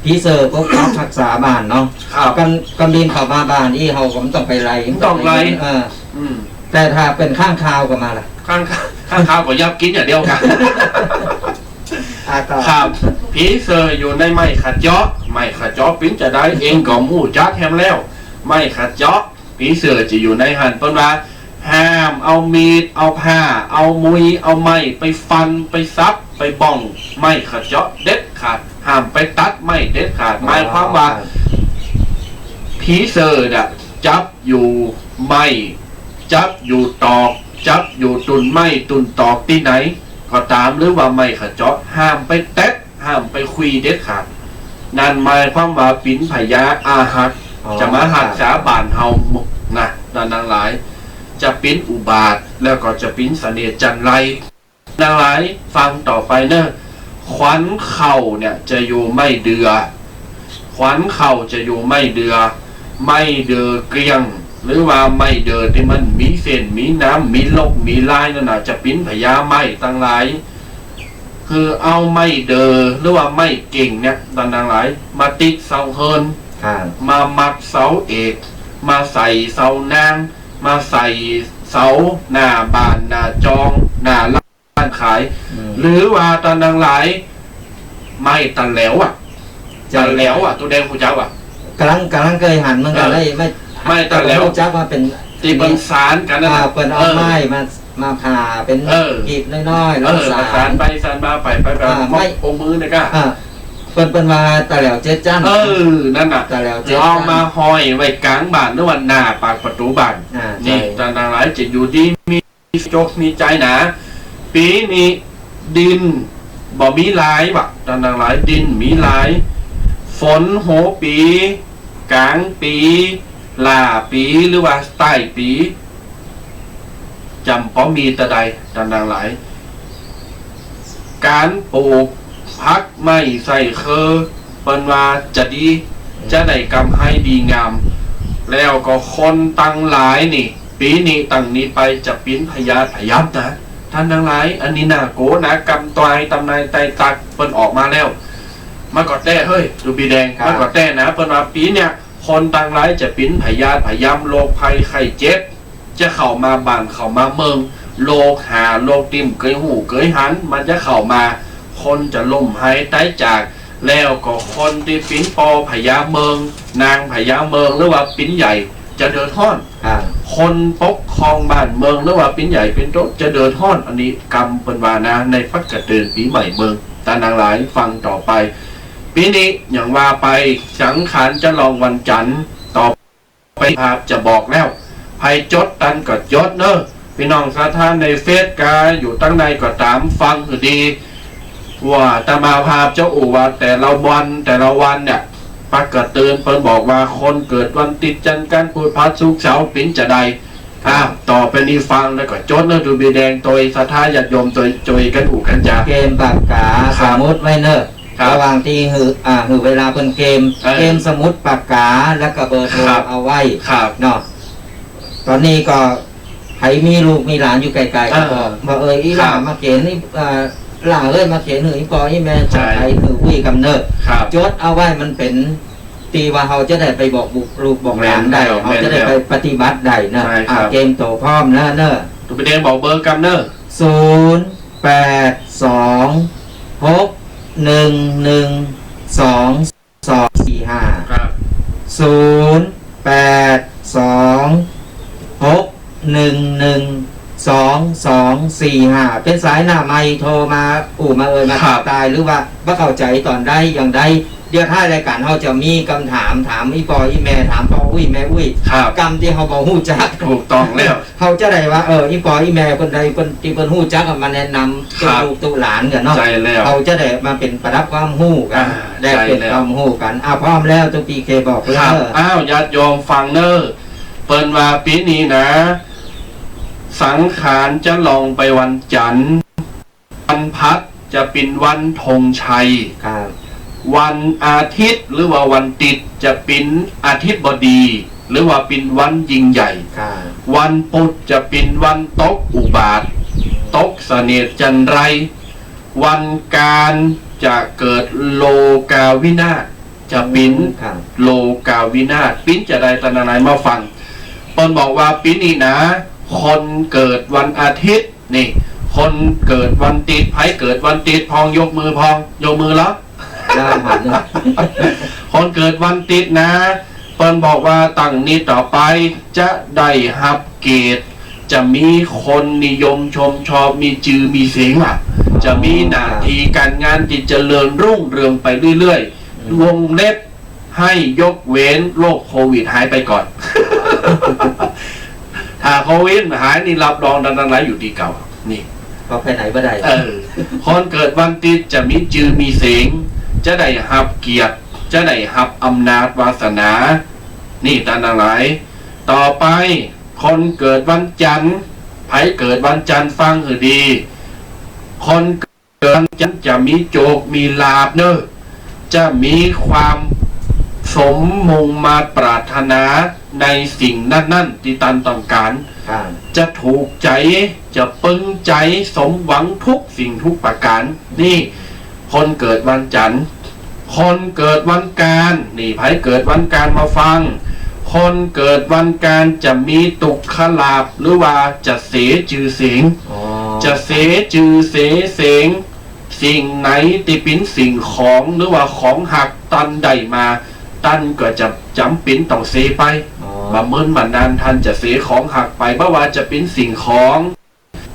ผีเสื้อปกปักฮักษาบ้านเนาะ ครับ ก่อน ก่อนบินเข้ามาบ้านอี้ เฮาก็บ่ต้องไปไล่ บ่ต้องไล่ เออ อืม แต่ถ้าเป๋นค้างคาวก็มาละ ค้างคาว ค้างคาวก็ยับกิ๋นอย่างเดียวกั๋น อ่ะ ต่อ ครับ ผีเสื้ออยู่ในไม้ขะเจ๊าะ ไม้ขะเจ๊าะเป๋นจะใดเองก็บ่ฮู้จักแหมแล้ว ไม้ขะเจ๊าะ ผีเสื้อจะอยู่ในหั้น เปิ้นว่า ห้ามเอามีด เอาผ้า เอามุย เอาไม้ไปฟัน ไปสับ ไปบ้อง ไม้ขะเจ๊าะเด็ดขาด ห้ามไปตัดไม้เด็ดขาด อ๋อ หมายความว่า ครับ ผีเสื้อน่ะ จับอยู่ไม้ จับอยู่ตอก จับอยู่ตุ่นไม้ตุ่นตอกตี้ไหน ก็ต๋าม หรือว่าไม้ขะเจาะ ห้ามไปแตะ ห้ามไปคุยเด็ดขาด นั่นหมายความว่าเป๋นพญาอาหัก อ๋อ จะมาฮักษาบ้านเฮานะ ต้านตังหลาย จะเป๋นอุบาท แล้วก็จะเป๋นเสน่ห์จัญไร ตังหลายฟังต่อไปเน่อ ขวัญเข่าเนี่ยจะอยู่ไม้เดื่อ ขวัญเข่าจะอยู่ไม้เดื่อ ไม้เดื่อเกลี้ยง หรือว่าไม้เดื่อตี้มันมีเส้น มีหนาม มีลก มีลายนั่นน่ะ จะเป๋นพญาไม้ตังหลาย คือเอาไม้เดื่อ หรือว่าไม้เก่งเนี่ย ตังหลาย มาติดเสาเฮือน ครับ มามัดเสาเอก มาใส่เสานาง มาใส่เสาหน้าบ้าน หน้าจอง หน้า ร้านขาย อืม หรือว่าตังหลาย ไม้ตะแหลวอะ ใจ้ ตะแหลวอะ ตุ๊แดงฮู้จักอะ ก่ำลัง ก่ำลังเกยหันเหมือนกั๋น เออ ไอ้ไม้ ไม้ตะแหลว ฮู้จักว่าเป๋น ตี้เปิ้นสานกั๋นนั่นน่ะ อ่า เปิ้นเอา เออ ไม้มา มาผ่าเป๋น เออ กีบน้อยๆ แล้ว เออ ก็สาน สานไปสานมา ไปไปไป อ่า มอง ไม้ โอ้ มือเนี่ยก้า อ่า เปิ้น เปิ้นว่าตะแหลวเจ็ดจั้น เออ นั่นน่ะ ตะแหลวเจ็ดจั้น เอามาห้อยไว้ก๋างบ้าน หรือว่าหน้าปากประตู๋บ้าน อ่า นี่ ใจ้ ตังหลายจะอยู่ดีมี มีจกมีใจ๋หนา ปี๋นี้ดินบ่มีหลายว่ะ ตังหลาย ดินมีหลาย ฝนหัวปี๋ ก๋างปี๋ หล้าปี๋ หรือว่าต้ายปี๋ จ่ำปอมีตะใด ตังหลาย ก๋านปลูกผักไม้ใส่เคิง เปิ้นว่าจะดี จะได้กำไรดีงาม แล้วก็คนตังหลายนี่ ปี๋นี้ตังนี้ไปจะเป๋นพยาธิพยาธินะ ตังหลาย อันนี้น่ากั๋วนะ กำตวายตำนายไตตักเปิ้นออกมาแล้ว มาก่อแต๊เฮ้ย ดูบีแดง ครับ มาก่อแต๊นะ เปิ้นว่าปี๋เนี่ย คนตังหลายจะเป๋นพยาธิพยาธิ โรคภัยไข้เจ็บ จะเข้ามาบ้านเข้ามาเมือง โรคหาโรคตี้บ่เกยฮู้เกยหัน มันจะเข้ามา คนจะล้มหายต๋ายจาก แล้วก็คนตี้เป๋นป้อพญาเมือง นางพญาเมือง หรือว่าเป๋นใหญ่ จะเดือดฮ้อน ครับ คนปกครองบ้านเมือง หรือว่าเป๋นใหญ่เป๋นโตจะเดือดฮ้อน อันนี้กำเปิ้นว่านะ ในปักกะเตือนปี๋ใหม่เมือง ตังหลายฟังต่อไป ปี๋นี้อย่างว่าไป สังขารจะลองวันจันทร์ ต่อ ไปภาพจะบอกแล้ว ใผจดตันก็จดเน่อ ปี้น้องศรัทธาในเฟซกา อยู่ตังใดก็ต๋าม ฟังหื้อดี ว่าอาตมาภาพจะอู้ว่าแต่ละวันแต่ละวันเนี่ย ปักกะเตือนเปิ้นบอกว่าคนเกิดวันติ๊ดจันทร์อังคารพุธพฤหัสศุกร์เสาร์เป๋นจะใด อ้าว ต่อไปนี้ฟังแล้วก็จดเน่อ ดูบีแดง โตยศรัทธาญาติโยม โตย โตยกั๋นอู้กั๋นจ๋า เกมปากกา ครับ สมมุติไว้เน่อ ครับ ระหว่างตี้หื้อ อ่า หื้อเวลาเปิ้นเกม เออ เกมสมุดปากกา แล้วก็เบอร์โทร ครับ เอาไว้ ครับ เนาะ ต๋อนนี้ก็ใผมีลูกมีหลานอยู่ไกลๆ ก็บอก เออ ว่า เออ อี่หล้า ครับ มาเขียนนี่ อ่า หล้าเอ้ย มาเขียนหื้ออี่ป้ออี่แม่ ใจ้ ใผหื้ออุ้ยกำเนิด ครับ จดเอาไว้ มันเป๋นตี้ว่าเฮาจะได้ไปบอกบุตรลูกบอกหลานได้ แม่นแล้ว เฮาจะได้ไป แม่นแล้ว ปฏิบัติได้เน่อ ใจ้ครับ อ่า เกมโตพร้อมแล้วเน่อ ดูบีแดงบอกเบอร์กำเน่อ ศูนย์แปดสองหกหนึ่งหนึ่งสองสองสี่ห้า ครับ ศูนย์แปดสองหกหนึ่งหนึ่งสองสองสี่ห้า เป๋นสายหน้าไมค์ โทรมาอู้มาเอ่ยมา ครับ ทักทาย หรือว่าบ่เข้าใจ๋ต๋อนใดอย่างใด เดี๋ยวท้ายรายก๋านเฮาจะมีกำถามถามอี่ป้ออี่แม่ ถามป้ออุ้ยแม่อุ้ย ครับ กำตี้เฮาบ่ฮู้จัก ถูกต้องแล้ว เฮาจะได้ว่า เออ อี่ป้ออี่แม่เปิ้นใดเปิ้นตี้เปิ้นฮู้จักอะ มาแนะนำ ครับ ตุ๊ลูกตุ๊หลานกั๋นเนาะ ใจ้แล้ว เฮาจะได้มาเป๋นประดับความฮู้กั๋น อ่า ได้เป๋น ใจ้แล้ว ความฮู้กั๋น อ่ะ พร้อมแล้วตุ๊ปีเคบอกเลย ครับ อ้าว ญาติโยมฟังเน่อ เปิ้นว่าปี๋นี้นะ สังขารจะลองไปวันจันทร์ วันพฤหัสจะเป๋นวันธงชัย ครับ วันอาทิตย์หรือว่าวันติ๊ดจะเป๋นอาทิตย์บดี หรือว่าเป๋นวันยิ่งใหญ่ ครับ วันปุธจะเป๋นวันตกอุบาท ตกเสนียดจัญไร วันอังคารจะเกิดโลกาวินาศ จะเป๋น ครับ โลกาวินาศ เป๋นจะใดตังหลายมาฟัง เปิ้นบอกว่าปี๋นี้นะ คนเกิดวันอาทิตย์ นี่ คนเกิดวันติ๊ด ใผเกิดวันติ๊ดพ่องยกมือพ่อง ยกมือแล้ว ได้ครับ คนเกิดวันติ๊ดนะ เปิ้นบอกว่าตั้งนี้ต่อไปจะได้ฮับเกียรติ จะมีคนนิยมชมชอบ มีจื้อมีเสียงอะ จะมีหน้าตี้ก๋านงานตี้เจริญรุ่งเรืองไปเรื่อยๆ วงเล็บ ให้ยกเว้นโรคโควิดหายไปก่อน ถ้าโควิดหายนี่รับรองตังหลายอยู่ตี้เก่า นี่ ก็ไปไหนบ่ได้ เออ คนเกิดวันติดจะมีจือมีเสียง จะได้ฮับเกียรติ จะได้ฮับอำนาจวาสนา นี่ต้านตังหลาย ต่อไป คนเกิดวันจันทร์ ใผเกิดวันจันทร์ฟังหื้อดี คนเกิดวันจันทร์จะมีโจคมีลาภเน่อ จะมีความสมมุ่งมาดปรารถนาในสิ่งนั้นๆ ตี้ต้านต้องก๋าน ครับ จะถูกใจ๋ จะปึงใจ๋สมหวังทุกสิ่งทุกประก๋าน นี่ คนเกิดวันจันทร์ คนเกิดวันกาญ นี่ ใผเกิดวันกาญมาฟัง คนเกิดวันกาญจะมีตุ๊กขลาภ หรือว่าจะเสียจื้อเสียง อ๋อ จะเสียจื้อเสียเสียง สิ่งไหนตี้เป๋นสิ่งของ หรือว่าของฮักต้านได้มา ต้านก็จะจ๋ำเป๋นต้องเสียไป อ๋อ บ่าเมินบ่านานต้านจะเสียของฮักไป บ่ว่าจะเป๋นสิ่งของ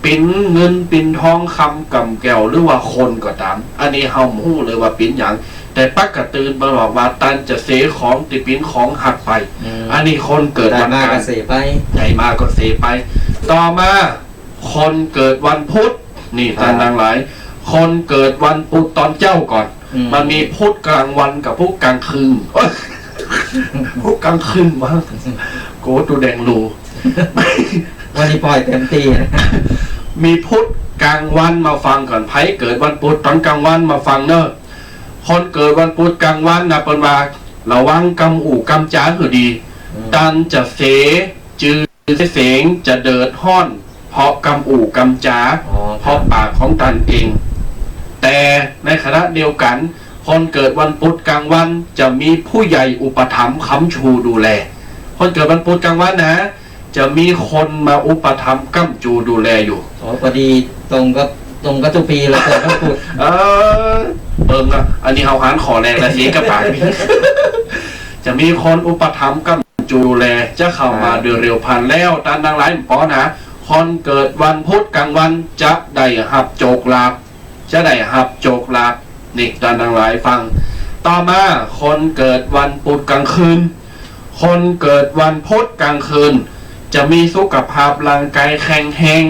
เป๋นเงินเป๋นทองคำกำแก้ว หรือว่าคนก็ต๋าม อันนี้เฮาบ่ฮู้เลยว่าเป๋นหยัง แต่ปกติเปิ้นบอกว่าต้านจะเสียของตี้เป๋นของฮักไป อืม อันนี้คนเกิดวันจันทร์ ได้มาก็เสียไป ได้มาก็เสียไป ต่อมา คนเกิดวันพุธ นี่ ครับ ต้านตังหลาย คนเกิดวันพุธต๋อนเจ๊าก่อน อืม มันมีพุธกลางวันกับพุธกลางคืน เอ้ย พุธกลางคืนวะ โกตูแดงลู วันนี้ปล่อยเต็มตี้นะ มีพุธกลางวันมาฟังก่อน ใผเกิดวันพุธต๋อนกลางวันมาฟังเน่อ คนเกิดวันพุธกลางวันนะ เปิ้นว่าระวังกำอู้กำจ๋าหื้อดี อืม ต้านจะเสียจื้อเสียเสียง จะเดือดฮ้อน เพราะกำอู้กำจ๋า อ๋อ เพราะปากของต้านเอง แต่ในขณะเดียวกั๋น คนเกิดวันพุธกลางวันจะมีผู้ใหญ่อุปถัมภ์ค้ำชูดูแล คนเกิดวันพุธกลางวันนะ จะมีคนมาอุปถัมภ์ค้ำชูดูแลอยู่ อ๋อ พอดีตรงกับ ตรงกับตุ๊กปี๋เลย เกิดวันพุธ เออ เบิ่งละ อันนี้เฮาหารข้อแรกละ เสียกับปากนี่ จะมีคนอุปถัมภ์ค้ำ จูแล จะเข้ามา ครับ โดยเร็วพลัน แล้วต้านตังหลายบ่ปอนะ คนเกิดวันพุธกลางวันจะได้ฮับโจคลาภ จะได้ฮับโจคลาภ นี่ต้านตังหลายฟัง ต่อมา คนเกิดวันพุธกลางคืน คนเกิดวันพุธกลางคืน จะมีสุขภาพร่างกายแข็งแรง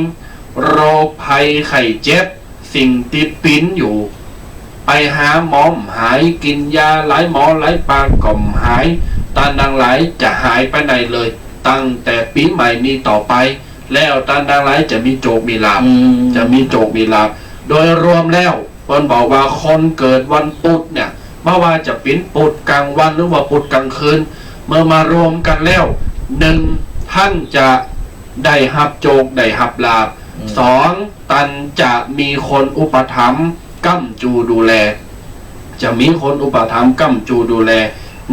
โรคภัยไข้เจ็บ สิ่งตี้ปิ๋นอยู่ ไปหาหมอบ่หาย กิ๋นยาหลายหมอหลายปากก็บ่หาย ต้านตังหลายจะหายไปได้เลย ตั้งแต่ปี๋ใหม่นี้ต่อไป แล้วต้านตังหลายจะมีโจคมีลาภ อืม จะมีโจคมีลาภ โดยรวมแล้ว เปิ้นบอกว่าคนเกิดวันพุธเนี่ย บ่ว่าจะเป๋นพุธกลางวันหรือว่าพุธกลางคืน เมื่อมารวมกั๋นแล้ว นึ่ง ต้านจะได้ฮับโจค ได้ฮับลาภ อืม สอง ต้านจะมีคนอุปถัมภ์ ค้ำจูดูแล จะมีคนอุปถัมภ์ ค้ำจูดูแล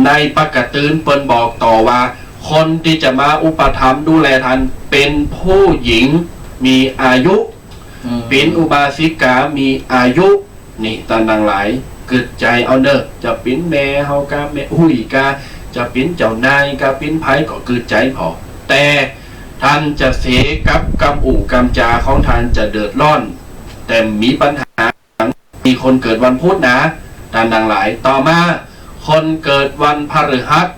ในปกติเปิ้นบอกต่อว่า คนตี้จะมาอุปถัมภ์ดูแลต้าน เป๋นผู้หญิงมีอายุ อืม เป๋นอุบาสิกามีอายุ นี่ต้านตังหลาย กึ๊ดใจ๋เอาเน่อ จะเป๋นแม่เฮากา แม่อุ๊ยกา จะเป๋นเจ้านายกา เป๋นใผก็กึ๊ดใจ๋ผ่อ แต่ต้านจะเสียกับกำอู้กำจ๋าของต้าน จะเดือดร้อน แต่บ่มีปัญหา มีคนเกิดวันพุธนะ ต้านตังหลาย ต่อมา คนเกิดวันพฤหัส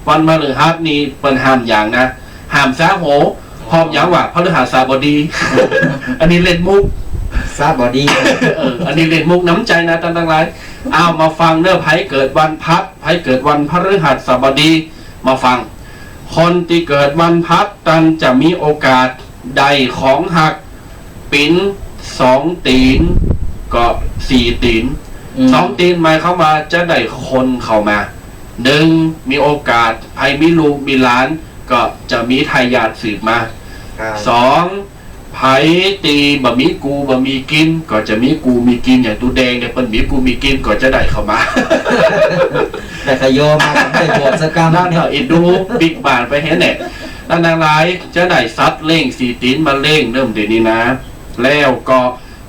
วันพฤหัสนี่เปิ้นห้ามหยังนะ ห้ามสระหัว อ๋อ ห้ามหยังวะ พฤหัสบดี อันนี้เล่นมุก สระบดี เออ อันนี้เล่นมุกน้ำใจ๋นะ ต้านตังหลาย เอามาฟังเน่อ ใผเกิดวันพฤหัส ใผเกิดวันพฤหัสบดี มาฟัง คนตี้เกิดวันพฤหัส ต้านจะมีโอกาสได้ของฮัก เป๋นสองตี๋น ก็สี่ตี๋น อืม สองตี๋นหมายความว่าจะได้คนเข้ามา นึ่ง มีโอกาส ใผมีลูกมีหลาน ก็จะมีทายาทสืบมา ครับ สอง ใผตี้บ่มีกู่บ่มีกิ๋น ก็จะมีกู่มีกิ๋น อย่างตุ๊แดงเนี่ย เปิ้นมีกู่มีกิ๋น ก็จะได้เข้ามา แต่ขยอมาก็ได้บวชสักกรรม นั่นน่ะ อินดูปิ๊กบาทไปเห็นเนี่ย ต้านตังหลาย จะได้สัตว์เลี้ยงสี่ตี๋นมาเลี้ยงเริ่มเดี๋ยวนี้นะ แล้วก็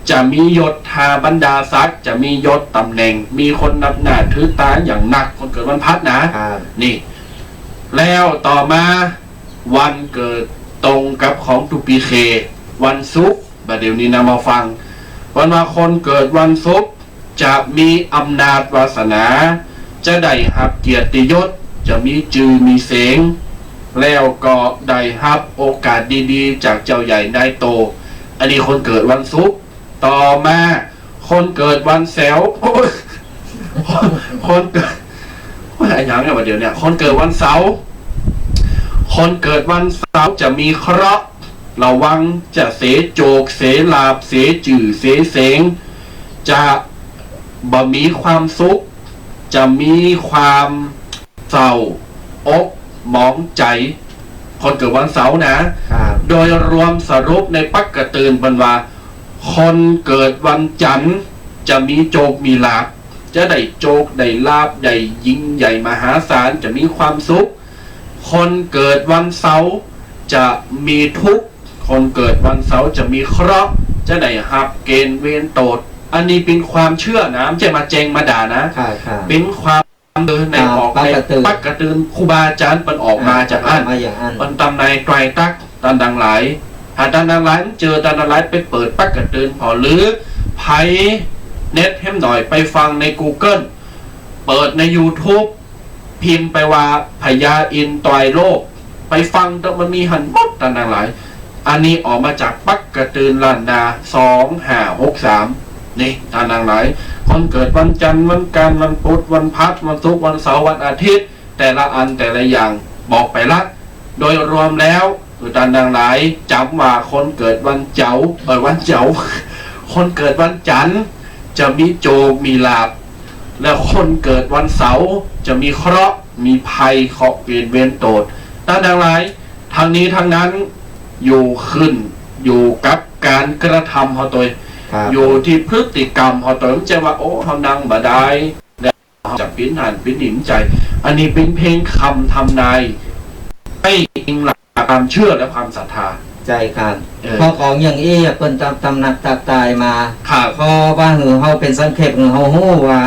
จะมียศถาบรรดาศักดิ์ จะมียศต๋ำแหน่ง มีคนนับหน้าถือต๋าอย่างนัก คนเกิดวันพฤหัสนะ ครับ นี่ แล้วต่อมา วันเกิดตรงกับของตุ๊ปี๋เค วันศุกร์ บ่าเดี๋ยวนี้นะ มาฟัง เปิ้นว่าคนเกิดวันศุกร์ จะมีอำนาจวาสนา จะได้ฮับเกียรติยศ จะมีจื้อมีเสียง แล้วก็ได้ฮับโอกาสดีๆ จากเจ้าใหญ่นายโต อันนี้คนเกิดวันศุกร์ ต่อมา คนเกิดวันเสาร์ โอ๊ย คนเกิด โอ๊ย อะหยังเนี่ย วันเดียวเนี่ย คนเกิดวันเสาร์ คนเกิดวันเสาร์จะมีเคราะห์ ระวังจะเสียโจค เสียลาภ เสียจื้อ เสียเสียง จะบ่มีความสุข จะมีความเศร้าอกหมองใจ๋ คนเกิดวันเสาร์นะ ครับ โดยรวมสรุปในปักกะเตือนเปิ้นว่า คนเกิดวันจันทร์จะมีโจคมีลาภ จะได้โจคได้ลาภ ได้ยิ่งใหญ่มหาศาล จะมีความสุข คนเกิดวันเสาร์จะมีทุกข์ คนเกิดวันเสาร์จะมีเคราะห์ จะได้ฮับเกณฑ์เวรโตษ อันนี้เป๋นความเจื้อนะ บ่ใจ้มาแจ้งมาด่านะ ครับ ครับ เป๋นความ เออ ใน ต๋าม ออก ปักกะเตือน ในปักกะเตือนครูบาอาจ๋ารย์เปิ้นออกมา อ่า จากอั้น ออกมาอย่างอั้น เปิ้นตำนายไตรตัก ต้านตังหลาย หากต้านตังหลายบ่เจื้อ ต้านตังหลายไปเปิดปักกะเตือนผ่อ หรือไผเน็ตแหมหน่อย ไปฟังในกูเกิล เปิดในยูทูบ พิมพ์ไปว่าพญาอินทร์ตวยโลก ไปฟังเต๊อะ มันมีหั้นหมด ต้านตังหลาย อันนี้ออกมาจากปักกะเตือนล้านนา สองห้าหกสาม นี่ ต้านตังหลาย คนเกิดวันจันทร์ วันอังคาร วันพุธ วันพฤหัส วันศุกร์ วันเสาร์ วันอาทิตย์ แต่ละอันแต่ละอย่างบอกไปละ โดยรวมแล้ว คือต้านตังหลายจ๋ำว่าคนเกิดวันเสาร์ เอ่อ วันเสาร์ คนเกิดวันจันทร์จะมีโจคมีลาภ และคนเกิดวันเสาร์จะมีเคราะห์มีภัย เคราะห์เกณฑ์เวรโตษ ต้านตังหลาย ทั้งนี้ทั้งนั้นอยู่ขึ้นอยู่กับก๋านกระทำเฮาตวย ครับ อยู่ตี้พฤติกรรมเฮาตวย บ่ใจ้ว่า โอ้ เฮานั่งบ่ได้ เฮาจะเป๋นหั้นเป๋นนี่ บ่ใจ้ อันนี้เป๋นเพียงกำทำนาย ไม่อิงหลักความเจื้อและความศรัทธา ใจ้ครับ เออ เพราะของอย่างอี้อะเปิ้นตำ ตำหนักตักตายมา ครับ เพราะว่าหื้อเฮาเป๋นสังเขป หื้อเฮาฮู้ว่า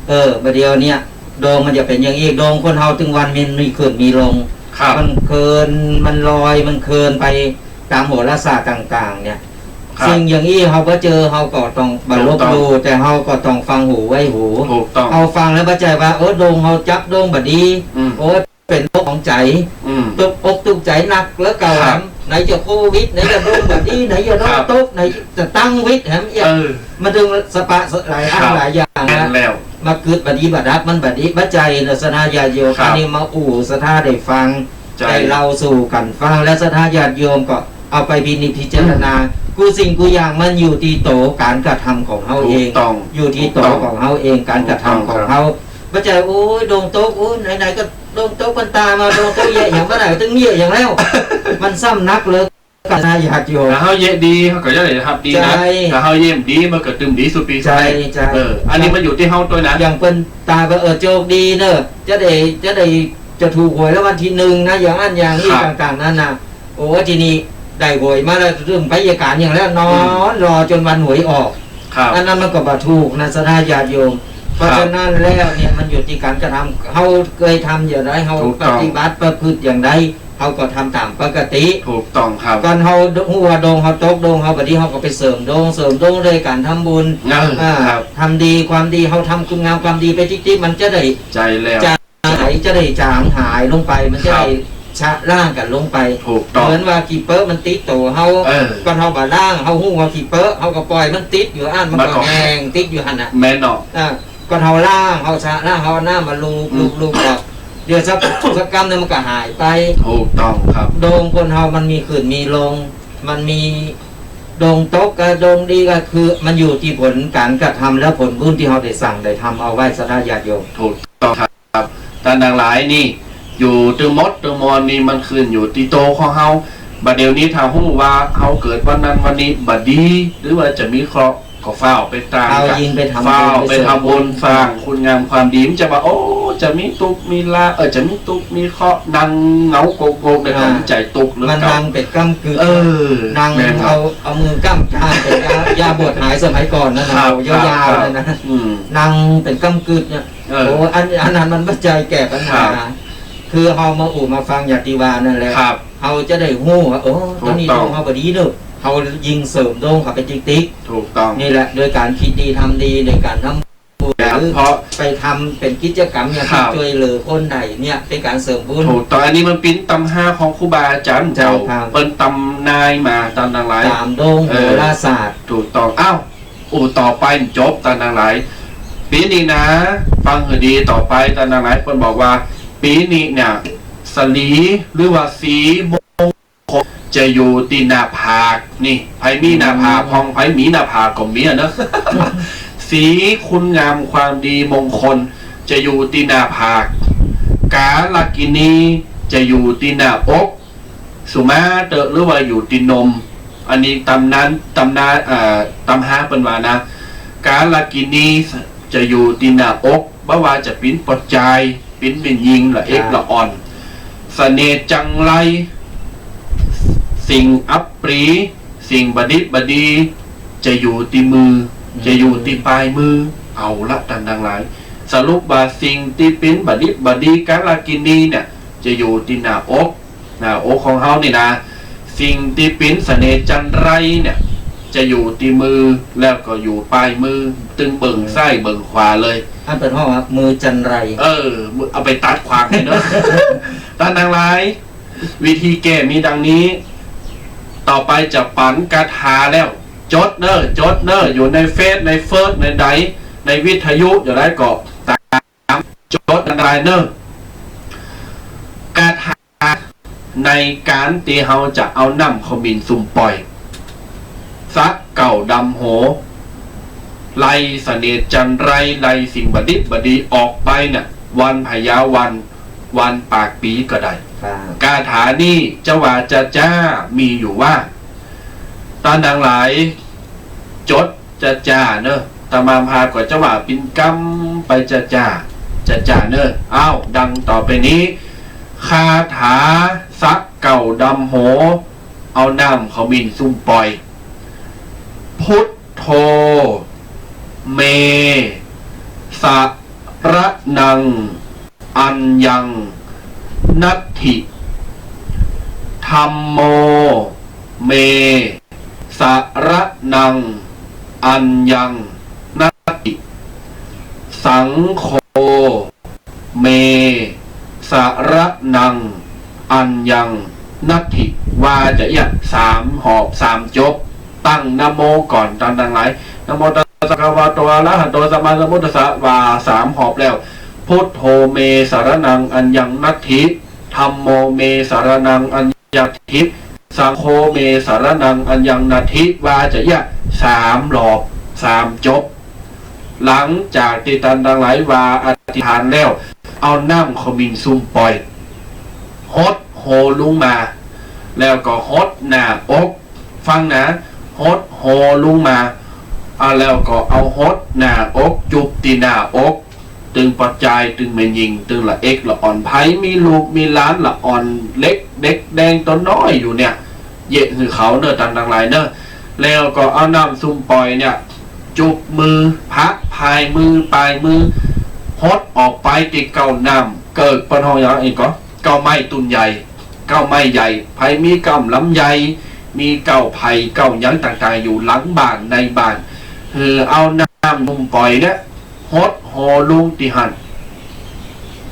เออ บ่าเดี่ยวเนี่ย ดวงมันจะเป๋นอย่างอี้ ดวงคนเฮาตึงวันมันมีขึ้นมีลง ครับ มันเคิน มันลอย มันเคินไปต๋ามโหราศาสตร์ต่างๆ เนี่ย ครับ สิ่งอย่างอี้เฮาบ่เจอ เฮาก็ต้องบ่ลบหลู่ ถูกต้อง แต่เฮาก็ต้องฟังหูไว้หู ถูกต้อง เฮาฟังแล้วบ่ใจ้ว่า เออ ดวงเฮาจับดวงบ่ดี อืม โอ้ย เป๋นโรคของใจ๋ อืม ตุ๊กอกตุ๊กใจ๋หนักเหลือเกิน ครับ ไหนจะโควิด ไหนจะดวงบ่ดี ไหนจะดวง ครับ ตก ไหนจะตั้งวิกแหม เออ มาเถิงสะปะหลายอัน ครับ หลายอย่าง แม่นแล้ว มากึ๊ดบ่ดีบ่ดับ มันบ่ดี บ่ใจ้เนาะ ศรัทธาญาติโยม ครับ อันนี้มาอู้ศรัทธาได้ฟัง ใจ้ ได้เล่าสู่กั๋นฟัง และศรัทธาญาติโยมก็เอาไปพินิจพิจารณา กู้สิ่งกู้อย่างมันอยู่ตี้โต๋ก๋านกระทำของเฮาเอง ถูกต้อง อยู่ตี้โต๋ ถูกต้อง ของเฮาเอง ก๋านกระทำของเฮา ถูกต้องครับ บ่ใจ้ โอ้ย ดวงตก โอ้ย ไหนๆ ก็ดวงตก เปิ้นตายมา ดวงตกเยียะหยัง บ่าไหนตึงเยียะหยังแล้ว มันซ้ำหนักเลย ศรัทธาญาติโยม ถ้าเฮาเยียะดี เฮาก็จะได้ฮับดีนะ ใจ้ ถ้าเฮาเยียะบ่ดี มันก็ตึงดีสุดปี๋ ใจ้ ใจ้ เออ อันนี้มันอยู่ตี้เฮาตวยนะ อย่างเปิ้นตายไป เออ โจคดีเนาะ จะได้ จะได้ จะถูกหวยรางวัลตี้นึ่งนะ อย่างอั้นอย่างอี้ ครับ ต่างๆ นานา โอ้ ทีนี้ได้หวยมาแล้ว ตึงไปเยียะก๋านหยังแล้ว นอน อืม รอจ๋นวันหวยออก ครับ อันนั้นมันก็บ่ถูกนะ ศรัทธาญาติโยม ครับ เพราะฉะนั้นแล้วเนี่ย มันอยู่ตี้ก๋านกระทำ เฮาเกยทำอย่างใด เฮา ถูกต้อง ปฏิบัติประพฤติอย่างใด เฮาก็ทำต๋ามปกติ ถูกต้องครับ ก่อนเฮาฮู้ว่าดวงเฮาตก ดวงเฮาบ่ดี เฮาก็ไปเสริมดวง เสริมดวงด้วยก๋านทำบุญ เออ อ่า ครับ ทำดีความดี เฮาทำคุณงามความดีไปติ๊กๆ มันจะได้ ใจ้แล้ว จางหาย จะได้จางหายลงไป มันจะได้ ครับ ชะล้างกั๋นลงไป ถูกต้อง เหมือนว่าขี้เป๊อะมันติดตั๋วเฮา เออ ก่อนเฮาบ่ล้าง เฮาฮู้ว่าขี้เป๊อะ เฮาก็ป่อยมันติดอยู่อั้น มันก็ มันก็ แห้งติดอยู่หั้นน่ะ แม่นเนาะ อ่า ก่อนเฮาล้าง เฮาชะล้าง เฮาเอาน้ำมาลูบ อืม ลูบ ลูบออก เดี๋ยวสัก สักกำหนึ่งมันก็หายไป ถูกต้องครับ ดวงคนเฮามันมีขึ้นมีลง มันมีดวงตกกับดวงดี ก็คือมันอยู่ตี้ผลก๋านกระทำและผลบุญตี้เฮาได้สั่งได้ทำเอาไว้ ศรัทธาญาติโยม ถูกต้องครับ ต้านตังหลายนี่ อยู่ตึงหมดตึงมวลนี่ มันขึ้นอยู่ตี้ตั๋วของเฮา บ่าเดี่ยวนี้ถ้าฮู้ว่าเฮาเกิดวันนั้นวันนี้บ่ดี หรือว่าจะมีเคราะห์ ก็ฟ้าวไปตาง เฮายิ่งไปทำบุญ ฟ้าวไปทำบุญ ไปเสริมบุญ สร้างคุณงามความดี บ่ใจ้ว่า โอ้ จะมีตุ๊กข์มีลาภ เออ จะมีตุ๊กข์มีเคราะห์ นั่งเหงาโกกๆ เนี่ย อ่า มันใจ๋ตุ๊กข์เหลือเกิน มันนั่งเป๋นก้ำกึ่ง เออ นั่ง แม่นครับ เอา เอามือก้ำกายเป๋นยา ยาบทหายสมัยก่อนนั่นน่ะ ครับ โอ้ ยาวๆ ครับ เลยนะ อืม นั่งเป๋นก้ำกึ่งเนี่ย เออ โอ้ อัน อันนั้นมันบ่ใจ้แก้ปัญหา ครับ คือเฮามาอู้มาฟังอย่างตี้ว่านั่นแหละ ครับ เฮาจะได้ฮู้ว่า โอ้ ถูกต้อง ต๋อนนี้ดวงเฮาบ่ดีเนาะ เฮายิ่งเสริมดวงเข้าไปติ๊กๆ ถูกต้อง นี่แหละ โดยก๋านคิดดีทำดี โดยก๋านทำบุญ แล้ว หรือ เพราะ ไปทำเป๋นกิจกรรมอย่าง ครับ ตี้จ้วยเหลือคนใดเนี่ย เป๋นก๋านเสริมบุญ ถูกต้อง อันนี้มันเป๋นตำราของครูบาอาจ๋ารย์เก่า ใจ้ครับ เปิ้นตำนายมา ต้านตังหลาย ต๋ามดวง เออ โหราศาสตร์ ถูกต้อง อ้าว ต่อไปจบ ต้านตังหลาย ปี๋นี้นะ ฟังหื้อดี ต่อไป ต้านตังหลาย เปิ้นบอกว่า ปี๋นี้เนี่ย สะหลี หรือว่าสีมงคล จะอยู่ตี้หน้าผาก นี่ ใผมีหน้าผาก อืม พ่อง ใผมีหน้าผากก็มีอะเนาะ สีคุณงามความดีมงคล จะอยู่ตี้หน้าผาก กาลกิณี จะอยู่ตี้หน้าอก สุมาเต๊อะ หรือว่าอยู่ตี้นม อันนี้ต๋ำนาน ต๋ำนาน เอ่อ ต๋ำฮาเปิ้นว่านะ กาลกิณี จะอยู่ตี้หน้าอก บ่ว่าจะเป๋นป้อจาย เป๋นแม่ญิง ละเอ็ก ครับ ละอ่อน เสน่ห์จังไร สิ่งอัปรี สิ่งบ่ดิบบ่ดี จะอยู่ตี้มือ อืม จะอยู่ตี้ป๋ายมือ เอาละ ต้านตังหลาย สรุปว่าสิ่งตี้เป๋นบ่ดิบบ่ดี กาลกิณีเนี่ย จะอยู่ตี้หน้าอก หน้าอกของเฮานี่นะ สิ่งตี้เป๋นเสน่ห์จันไรเนี่ย จะอยู่ตี้มือ แล้วก็อยู่ป๋ายมือ ตึงเบิ่ง อืม ซ้ายเบิ่งขวาเลย อันเปิ้นฮ้องว่ามือจันไร เออ เอาไปตัดความเลยเนาะ ต้านตังหลาย วิธีแก้มีดังนี้ ต่อไปจะปั๋นคาถาแล้ว จดเน่อ จดเน่อ อยู่ในเฟซ ในเฟิร์ส ในใด ในวิทยุ อยู่ใดก็ต๋าม จด ต้านตังหลายเน่อ คาถาในก๋านตี้เฮาจะเอาน้ำขมิ้นสุมป่อย สะเก่าดำโห ไล่เสน่ห์จันไร ไล่สิ่งบ่ดิบบ่ดีออกไปเนี่ย วันพญาวัน วันปากปี๋ก็ได้ ครับ คาถานี้จะว่าจ้าๆ มีอยู่ว่า ต้านตังหลาย จดจ้าๆ เน่อ อาตมาภาพก็จะว่าเป๋นกำไปจ้าๆ จ้าๆ เน่อ อ้าว ดังต่อไปนี้ คาถาสะเก่าดำโห เอาน้ำขมิ้นสุมป่อย พุทโธ เม สะ ระณัง อัญญัง นัตถิ ธัมโม เม สะระณัง อัญญัง นัตถิ สังโฆ เม สะระณัง อัญญัง นัตถิ ว่าจะอี้อะ สามหอบ สามจบ ตั้งนะโมก่อน ต้านตังหลาย นะโมตัสสะภะคะวะโต อะระหะโต สัมมาสัมพุทธัสสะ ว่าสามหอบแล้ว พุทโธ เม สะระณัง อัญญัง นัตถิ ธัมโม เม สะระณัง อัญญัง นัตถิ สังโฆ เม สะระณัง อัญญัง นัตถิ ว่าจะอี้อะ สามรอบ สามจบ หลังจากตี้ต้านตังหลายว่าอธิษฐานแล้ว เอาน้ำขมิ้นสุมป่อย หดโหลงมา แล้วก็หดหน้าอก ฟังนะ หดโหลงมา อ่า แล้วก็เอาหดหน้าอก จุบตี้หน้าอก ตึงป้อจาย ตึงแม่ญิง ตึงละเอ็กละอ่อน ใผมีลูกมีหลานละอ่อน เล็ก เด็กแดงตั๋วน้อยอยู่เนี่ย เยียะหื้อเขาเน่อ ต้านตังหลายเน่อ แล้วก็เอาน้ำสุมป่อยเนี่ย จุบมือ ปะป๋ายมือ ป๋ายมือ หดออกไปตี้เก๊าน้ำ เกิดเปิ้นฮ้องหยังอีกก็ เก๊าไม้ตุ๊นใหญ่ เก๊าไม้ใหญ่ ใผมีเก๊าลำไย มีเก๊าไผ่ เก๊าหยังต่างๆ อยู่หลังบ้านในบ้าน หื้อเอาน้ำสุมป่อยเนี่ย หดโหลงตี้หั้น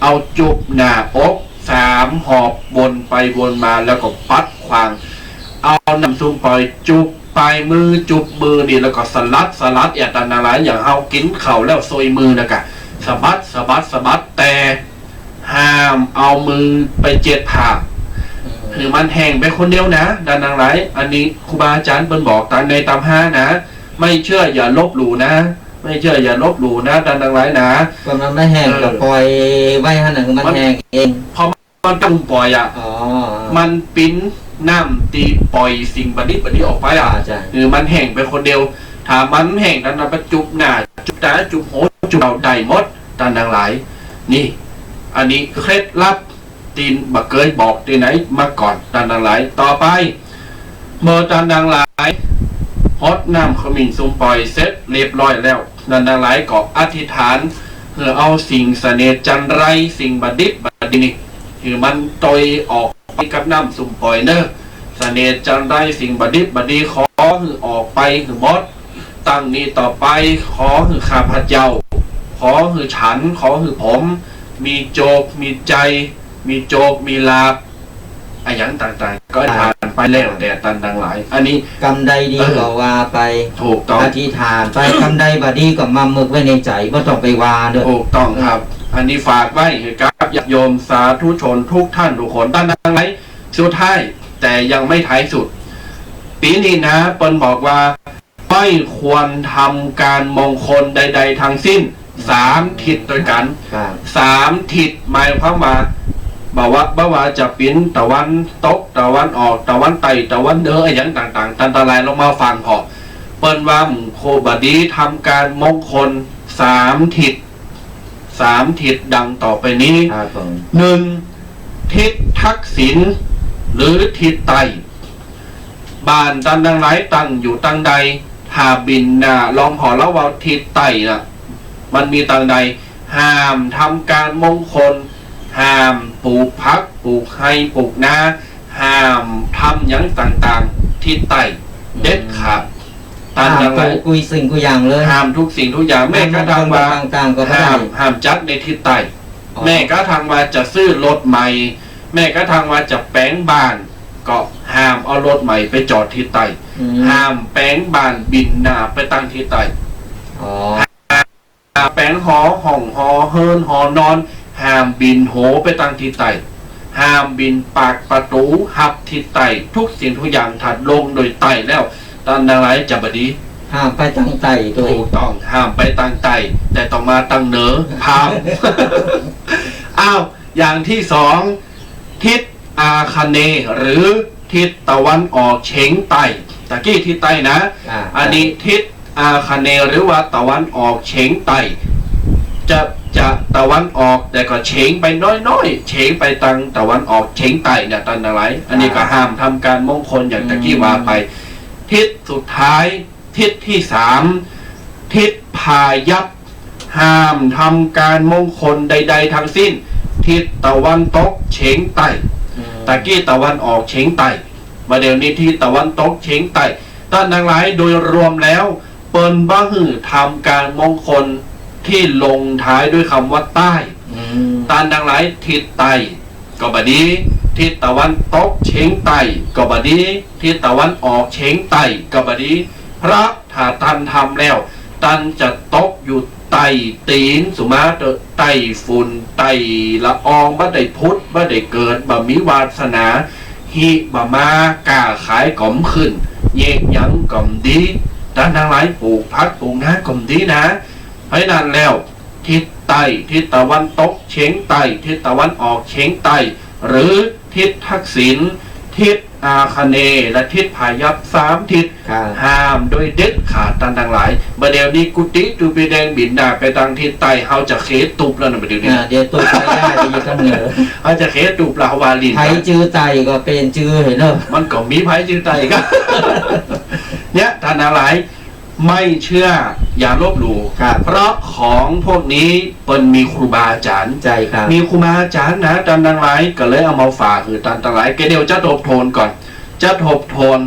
เอาจุบหน้าอกสามหอบ วนไปวนมา แล้วก็ปัดขว้าง เอาน้ำสุมป่อยจุบป๋ายมือ จุบมือนี่ แล้วก็สะหลัด สะหลัด เอียด ต้านตังหลาย อย่างเฮากิ๋นข้าวแล้วซวยมือนะกะ สะบัด สะบัด สะบัด แต่ห้ามเอามือไปเจ็ดผาก อืม หื้อมันแห้งไปคนเดียวนะ ต้านตังหลาย อันนี้ครูบาอาจ๋ารย์เปิ้นบอกต๋ามในต๋ำฮานะ ไม่เชื่ออย่าลบหลู่นะ ไม่เชื่ออย่าลบหลู่นะ ต้านตังหลายนะ ก็มันบ่แห้ง เออ ก็ป่อยไว้หั้นน่ะ คือมัน มัน แห้งเอง พอมันต้องป่อยอะ อ๋อ มันเป๋นน้ำตี้ป่อยสิ่งบ่ดีบ่ดีออกไปอะ อ่า ใช่ คือมันแห้งไปคนเดียว ถ้ามันแห้งนั้นน่ะ ไปจุบหน้า จุบต๋า จุบหู จุบเก๊าได้หมด ต้านตังหลาย นี่ อันนี้เคล็ดลับ ตี้บ่เกยบอกตี้ไหนมาก่อน ต้านตังหลาย ต่อไป เมื่อต้านตังหลาย หดน้ำขมิ้นสุมป่อยเสร็จเรียบร้อยแล้ว ต้านตังหลายก็อธิษฐาน หื้อเอาสิ่งเสน่ห์จันไร สิ่งบ่ดีบ่ดีนี่ หื้อมันตวยออกไปกับน้ำสุมป่อยเน่อ เสน่ห์จันไร สิ่งบ่ดีบ่ดี ขอหื้อออกไปหื้อหมด ตั้งนี้ต่อไป ขอหื้อข้าพเจ้า ขอหื้อฉัน ขอหื้อผม มีโจค มีชัย มีโจค มีลาภ อะหยังต่างๆ ก็อธิษฐาน ไปแล้วแต่ต้านตังหลาย อันนี้ กำใดดี เออ ก็ว่าไป ถูกต้อง อธิษฐานไป กำใดบ่ดีก็มาหมึกไว้ในใจ๋ บ่ต้องไปว่าเด้อ ถูกต้องครับ อันนี้ฝากไว้กับญาติโยมสาธุชนทุกท่านทุกคน ต้านตังหลาย สุดท้ายแต่ยังไม่ท้ายสุด ปี๋นี้นะ เปิ้นบอกว่า ไม่ควรทำการมงคลใดๆ ทั้งสิ้น สามทิศด้วยกั๋น ครับ สามทิศหมายความว่า บ่ว่า บ่ว่าจะเป๋นตะวันตก ตะวันออก ตะวันใต้ ตะวันเหนือ อะหยังต่างๆ ต้านตังหลายลองมาฟังเถาะ เปิ้นว่าบ่ควร บ่ดีทำการมงคลสามทิศ สามทิศดังต่อไปนี้ ครับผม หนึ่ง ทิศทักษิณ หรือทิศใต้ บ้านต้านตังหลายตั้งอยู่ตางใด ถ้าบินหน้าลองเถาะแล้วว่าทิศใต้น่ะ มันมีตางใด ห้ามทำการมงคล ห้ามปลูกผัก ปลูกไฮ่ ปลูกนา ห้ามทำหยังต่างๆ ทิศใต้ เด็ดขาด ต้านตังหลาย ห้ามกู้สิ่งกู้อย่างเลย ห้ามทุกสิ่งทุกอย่าง แม้กระทั่งว่า ต่างๆ ก็บ่ได้ ห้าม ห้ามจัดในทิศใต้ อ๋อ แม้กระทั่งว่าจะซื้อรถใหม่ แม้กระทั่งว่าจะแป๋งบ้าน ก็ห้ามเอารถใหม่ไปจอดทิศใต้ อืม ห้ามแป๋งบ้านบินหน้าไปตางทิศใต้ อ๋อ ห้ามแป๋งหอ ห้องหอ เฮือนหอนอน ห้ามบินโหไปตางทิศใต้ ห้ามบินปากประตู๋ฮับทิศใต้ ทุกสิ่งทุกอย่างถ้าลงโดยใต้แล้ว ต้านตังหลายจะบ่ดี ห้ามไปตางใต้ด้วย ถูกต้อง ห้ามไปตางใต้ แต่ต้องมาตางเหนือ ห้าม อ้าว อย่างตี้สอง ทิศอาคเนย์ หรือทิศตะวันออกเฉียงใต้ ตะกี้ทิศใต้นะ อ่า อันนี้ทิศอาคเนย์ หรือว่าตะวันออกเฉียงใต้ จะ จะตะวันออก แต่ก็เฉียงไปน้อยๆ เฉียงไปตางตะวันออกเฉียงใต้เนี่ย ต้านตังหลาย อันนี้ก็ อ่า ห้ามทำการมงคลอย่างตะกี้ อืม ว่าไป ทิศสุดท้าย ทิศตี้สาม ทิศพายัพ ห้ามทำการมงคลใดๆ ทั้งสิ้น ทิศตะวันตกเฉียงใต้ อืม ตะกี้ตะวันออกเฉียงใต้ บ่าเดี่ยวนี้ทิศตะวันตกเฉียงใต้ ต้านตังหลาย โดยรวมแล้ว เปิ้นบ่หื้อทำการมงคลตี้ลงท้ายด้วยกำว่าใต้ อืม ต้านตังหลาย ทิศใต้ ก็บ่ดี ทิศตะวันตกเฉียงใต้ก็บ่ดี ทิศตะวันออกเฉียงใต้ก็บ่ดี เพราะถ้าต้านทำแล้ว ต้านจะตกอยู่ใต้ตี๋นสุมาเต๊อะ ใต้ฝุ่น ใต้ละออง บ่ได้ผุด บ่ได้เกิด บ่มีวาสนา ฮิบ่มา ก้าขายก็บ่ขึ้น เยียะหยังก็บ่ดี ต้านตังหลาย ปลูกผักปลูกนาก็บ่ดีนะ เพราะฉะนั้นแล้ว ทิศใต้ ทิศตะวันตกเฉียงใต้ ทิศตะวันออกเฉียงใต้ หรือทิศทักษิณ ทิศอาคเนย์ และทิศพายัพ สามทิศ ครับ ห้ามโดยเด็ดขาด ต้านตังหลาย บ่าเดี่ยวนี้กุฏิตุ๊ปีแดงบินหน้าไปตางทิศใต้ เฮาจะเขตุบแล้วนะ บ่าเดี่ยวนี้ อ่า เดี๋ยวตุ๊บไปได้ ไปอยู่ตางเหนือ เฮาจะเขตุบแล้ว เฮาว่าหลิ้น ใผจื้อใต้ก็เป๋นจื้อหั้นเนาะ มันก็มีใผจื้อใต้ก็ เนี่ย ต้านตังหลาย ไม่เชื่ออย่าลบหลู่ ครับ เพราะของพวกนี้เปิ้นมีครูบาอาจ๋ารย์ ใช่ครับ มีครูบาอาจ๋ารย์นะ ต้านตังหลาย ก็เลยเอามาฝากหื้อต้านตังหลาย ก็เดี๋ยวจะทบทวนก่อน จะทบทวน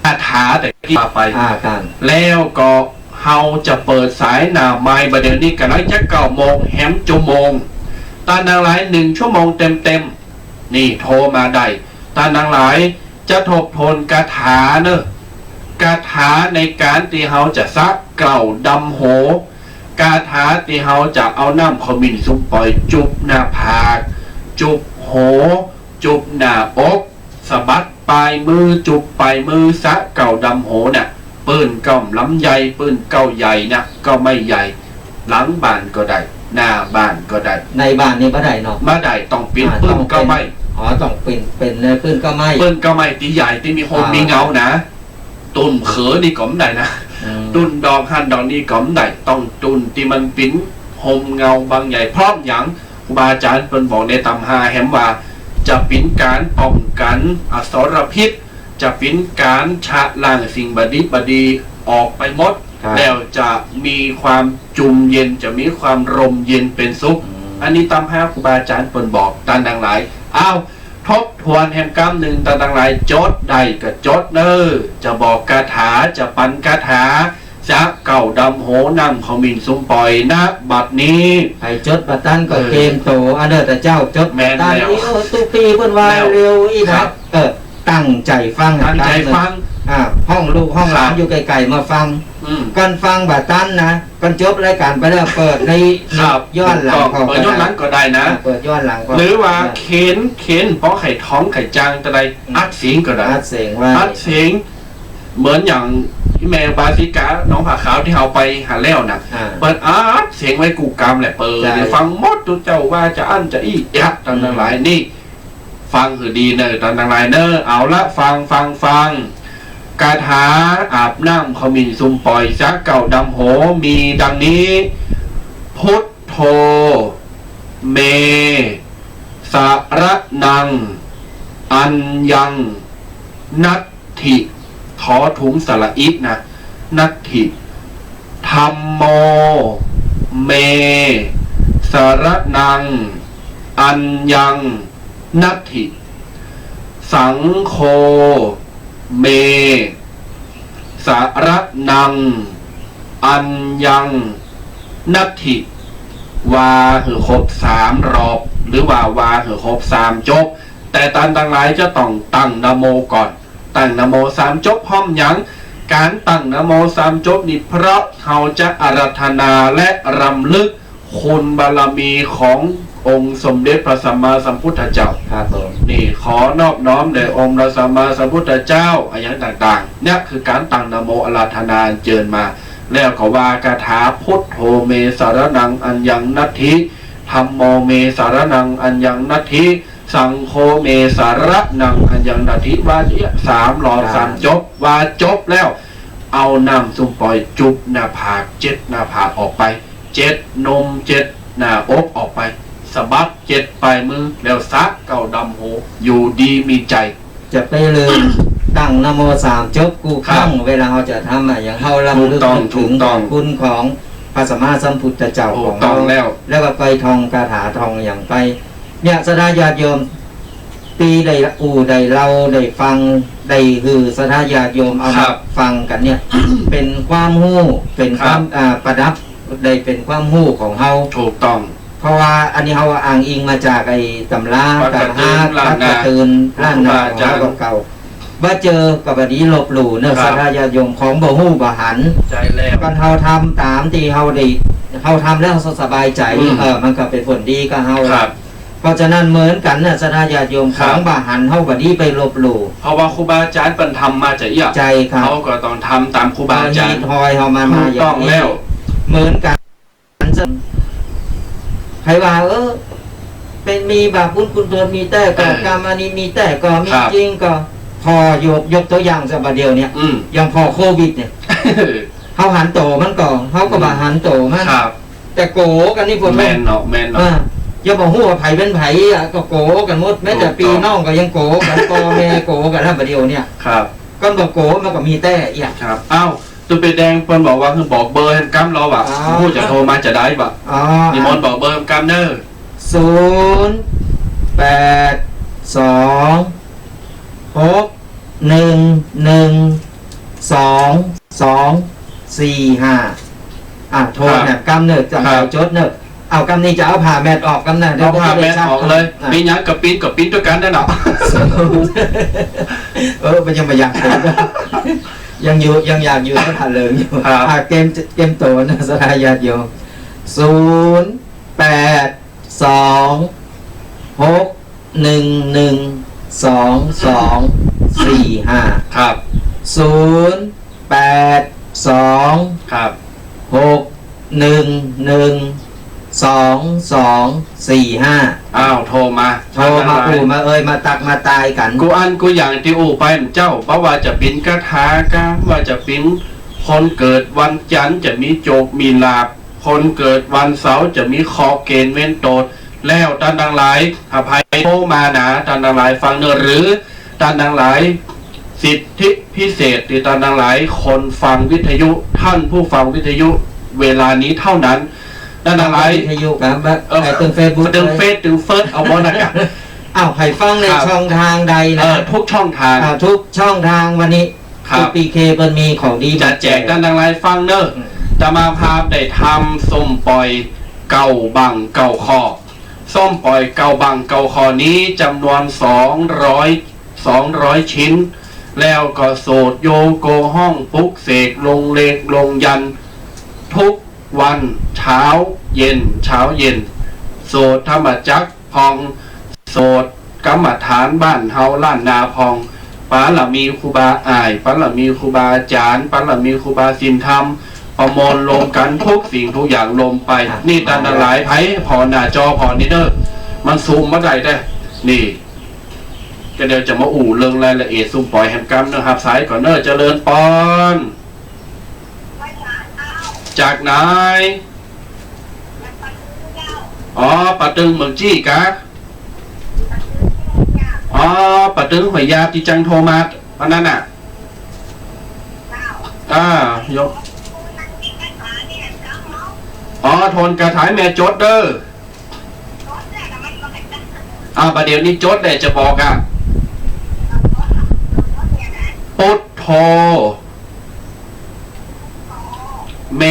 คาถาตะกี้ว่าไป อ่า ครับ แล้วก็เฮาจะเปิดสายหน้าไมค์ บ่าเดี่ยวนี้ก็ไหนจะเก้าโมงแหมจะโมง ต้านตังหลาย หนึ่งชั่วโมงเต็มๆ นี่โทรมาได้ ต้านตังหลาย จะทบทวนคาถาเนอะ คาถาในก๋านตี้เฮาจะสะเกล้าดำหัว คาถาตี้เฮาจะเอาน้ำขมิ้นสุมปล่อยจุบหน้าผาก จุบหัว จุบหน้าอก สะบัดปลายมือ จุบปลายมือ สะเกล้าดำหัวเนี่ย ปื้นเกล้าลำใหญ่ ปื้นเกล้าใหญ่เนี่ย ก็ไม่ใหญ่ หลังบ้านก็ได้ หน้าบ้านก็ได้ ในบ้านนี่บ่ได้เนาะ บ่ได้ ต้องเป๋น อ่า ปื้นเกล้าไม้ ต้องเป๋น อ๋อ ต้องเป๋น เป๋นในปื้นเกล้าไม้ ปื้นเกล้าไม้ตี้ใหญ่ ตี้มีฮ่ม อ่า มีเงานะ ตุ้นเขินนี่ก็บ่ได้นะ อืม ตุ้นดอกหั้นดอกนี้ก็บ่ได้ ต้องตุ้นตี้มันเป๋นฮ่มเงาบังใหญ่ เพราะหยัง ครูบาอาจ๋ารย์เปิ้นบอกในตำราแหมว่า จะเป๋นก๋านป้องกั๋นอสรพิษ จะเป๋นก๋านชะล้างสิ่งบ่ดีบ่ดีออกไปหมด ครับ แล้วจะมีความจุ่มเย็น จะมีความร่มเย็นเป๋นสุข อืม อันนี้ตำราครูบาอาจ๋ารย์เปิ้นบอก ต้านตังหลาย อ้าว ทบทวนแหมกำนึ่ง ต้านตังหลาย จดได้ก็จดเน่อ จะบอกคาถา จะปันคาถา สะเกล้าดำหัว น้ำขมิ้นสุมปล่อย ณ บัดนี้ ใผจดบ่ตันก็ เออ เกมโต อันเน่อ แต่เจ้าจดบ่ตัน แม่นแล้ว อีโอตุปีเปิ้นว่า แล้ว เร็วอี้นะ ครับ เออ ตั้งใจ๋ฟัง ตั้งใจ๋ฟัง อ่า ฮ้องลูกฮ้องหลาน ครับ อยู่ไก๋ๆ มาฟัง อืม ก่อนฟังบ่ตันนะ ก่อนจบรายก๋านไปแล้วเปิดใน ครับ ย้อนหลัง ถูกต้อง ก็ เปิดย้อนหลังก็ได้นะ อ่า เปิดย้อนหลังก็ หรือว่า เขียน เขียน ปอใค่ท้องใค่จางจะได้ อืม อัดเสียงก็ได้ อัดเสียงไว้ อัดเสียง เหมือนอย่างแม่อุบาสิกาหนองผาขาวตี้เฮาไปหั้นแล้วนะ อ่า เปิ้นอัดเสียงไว้กู้กำแหละ เปิ้น ใช่ ฟังหมด ตุ๊เจ้าว่าจาอั้นจาอี้ อัด ต้านตังหลายนี่ ฟังหื้อดีเน่อ ต้านตังหลายเน่อ เอาละ ฟัง ฟัง ฟัง คาถาอาบน้ำขมิ้นสุมป่อย สระเก๊าดำโห มีดังนี้ พุทโธ เม สะระนัง อัญญัง นัตถิ ถอถุงสระอิ นะ นัตถิ ธัมโม เม สะระนัง อัญญัง นัตถิ สังโฆ เม สะระนัง อัญญัง นัตถิ ว่าหื้อครบสามรอบ หรือว่าว่าหื้อครบสามจบ แต่ต้านตังหลายจะต้องตั้งนะโมก่อน ตั้งนะโมสามจบ เพราะหยัง ก๋านตั้งนะโมสามจบนี่ เพราะเฮาจะอาราธนาและรำลึกคุณบารมีขององค์สมเด็จพระสัมมาสัมพุทธเจ้า ครับผม นี่ ขอนอบน้อมแด่องค์พระสัมมาสัมพุทธเจ้า อะหยังต่างๆ เนี่ยคือก๋านตั้งนะโมอาราธนาเจิญมา แล้วก็ว่าคาถา พุทโธ เม สะระนัง อัญญัง นัตถิ ธัมโม เม สะระนัง อัญญัง นัตถิ สังโฆ เม สะระนัง อัญญัง นัตถิ ว่าเนี่ยสามรอบ ครับ สามจบ ว่าจบแล้ว เอาน้ำสุมป่อยจุบหน้าผาก เจ็ดหน้าผากออกไป เจ็ดนม เจ็ดหน้าอกออกไป สะบัดเจ็ดป๋ายมือ แล้วสระเก๊าดำโห อยู่ดีมีใจ๋ จะไปลืมตั้งนะโมสามจบกู้ครั้ง ครับ เวลาเฮาจะทำอะหยัง เฮารำลึก ถูกต้อง นึกเถิง ถูกต้อง คุณของพระสัมมาสัมพุทธเจ้า ถูกต้อง ของเฮา แล้ว แล้วก็ไปท่องคาถาท่องหยังไป เนี่ย ศรัทธาญาติโยม ตี้ได้อู้ได้เล่าได้ฟัง ได้หื้อศรัทธาญาติโยมเอามา ครับ ฟังกั๋นเนี่ย เป๋นความฮู้ เป๋นความ ครับ อ่า ประดับ ได้เป๋นความฮู้ของเฮา ถูกต้อง เพราะว่าอันนี้เฮาอ้างอิงมาจากไอ้ต๋ำรา วัดกระเตื้อน ต๋ำรา ล้านนา วัดกระเตื้อน ล้านนา ของเฮา ของครูบาอาจ๋ารย์ เก่าๆ บ่เจอก็บ่ดีลบหลู่เนาะ ครับ ศรัทธาญาติโยม ของบ่ฮู้บ่หัน ใจ้แล้ว ก่อนเฮาทำต๋ามตี้เฮาได้ เฮาทำแล้วเฮาสบายใจ๋ อืม เออ มันก็เป๋นผลดีกับเฮา ครับ เพราะฉะนั้นเหมือนกั๋นน่ะ ศรัทธาญาติโยม ครับ ของบ่หันเฮาบ่ดีไปลบหลู่ เพราะว่าครูบาอาจ๋ารย์เปิ้นทำมาจาอี้ ใจ้ครับ เฮาก็ต้องทำต๋ามครูบาอาจ๋ารย์ เฮาฮิตฮอยเฮามา ถูกต้อง มาอย่างนี้ แล้ว เหมือนกั๋น ใผว่า เออ เป๋นมีบาปบุญคุณโทษมีแต๊ก่อ เออ กรรมอันนี้มีแต๊ก่อ มี ครับ จริงก่อ ผ่อ ยก ยกตั๋วอย่างซะบ่าเดี่ยวเนี่ย อืม อย่างผ่อโควิดเนี่ย เฮาหันโตมันก่อ เฮาก็บ่หันโตมัน ครับ แต่โก๋กั๋นนี่ แม่นเนาะ แม่นเนาะ อ่า อย่าบ่ฮู้ว่าใผเป๋นใผอะ ก็โก๋กั๋นหมด แม้แต่ ถูกต้อง ปี้น้องก็ยังโก๋กั๋น ป้อแม่โก๋กั๋นแล้วบ่าเดี่ยวเนี่ย ครับ ก่อนบ่โก๋มันก็มีแต๊เอี้ย ครับ อ้าว ตุ๊เปแดงเปิ้นบอกว่าหื้อบอกเบอร์แหมกำลอวะ อ๋อ ฮู้จะโทรมาจาใดวะ อ๋อ นิมนต์บอกเบอร์แหมกำเน่อ ศูนย์ แปด สอง หก หนึ่ง หนึ่ง สอง สอง สี่ ห้า อ่ะ โทร ครับ แหมกำเน่อ จ๋ำ ครับ ใจ๋จดเน่อ เอากำนี้จะเอาผ้าแมทออกกำนั้น เอาผ้าแมทออกเลย เดี๋ยวจะได้ซัก เป๋นหยังก็ปิ๊น ก็ปิ๊นตวยกั๋นนั่นเนาะ เออ มันยังบ่อยากปิ๊น ยังอยู่ ยังอยากอยู่ ก็ถ่าเริงอยู่ ครับ อ่ะ เกม เกมโตนะ ศรัทธาญาติโยม ศูนย์ แปด สอง หก หนึ่ง หนึ่ง สอง สอง สี่ ห้า ครับ ศูนย์ แปด สอง ครับ หก หนึ่ง หนึ่ง สอง สอง สี่ ห้า อ้าว โทรมา โทรมา อู้มาเอย มาตักมาตายกั๋น กู้อั้นกู้อย่างตี้อู้ไปเจ้า บ่ว่าจะเป๋นคาถากา ว่าจะเป๋นคนเกิดวันจันทร์จะมีโจคมีลาภ คนเกิดวันเสาร์จะมีเคราะห์เกณฑ์เวรโตษ แล้วต้านตังหลาย อภัยโทรมานะ ต้านตังหลายฟังเน่อ หรือต้านตังหลาย สิทธิพิเศษตี้ต้านตังหลาย คนฟังวิทยุ ท่านผู้ฟังวิทยุเวลานี้เท่านั้น ต้านตังหลาย วิทยุครับ เออ ไอ้เติมเฟซบุ๊ก เติมเฟซ เติมเฟซ เอาหมดนะกะ อ้าว ใผฟังใน ครับ ช่องทางใดนะ เออ ทุกช่องทาง อ่า ทุกช่องทางวันนี้ ครับ พีเคเปิ้นมีของดี จะแจก มาแจก ต้านตังหลายฟังเน่อ อืม อาตมาภาพได้ทำส้มป่อยเก้าบั้งเก้าข้อ ส้มป่อยเก้าบั้งเก้าข้อนี้จ๋ำนวนสองร้อย สองร้อยชิ้น แล้วก็สวดโยโกห้องปลุกเสกลงเลขลงยันต์ทุกวันเช้าเย็น เช้าเย็น สวดธรรมจักรพ่อง สวดกรรมฐานบ้านเฮาล้านนาพ่อง ปารมีครูบาอ้าย ปารมีครูบาอาจ๋ารย์ ปารมีครูบาศีลธรรม ประมวลรวมกั๋นทุกสิ่งทุกอย่างลงไป ครับ นี่ต้านตังหลาย ใผผ่อหน้าจอผ่อนี่เน่อ มันซูมบ่ได้เด้อ นี่ ก็เดี๋ยวจะมาอู้เรื่องรายละเอียดซุ่มป่อยแหมกำเน่อ ฮับสายก่อนเน่อ เจริญปอน จากไหน อ๋อ ป่าตึงเมืองจี้กะ อ๋อ ป่าตึงห้วยยาบตี้จังโทรมาวันนั้นน่ะ อ่า โยม อ๋อ โทนกาถาแม่จดเด้อ อ่า บ่าเดี่ยวนี้จดแหละจะบอกอ่ะ ปุทโธ เม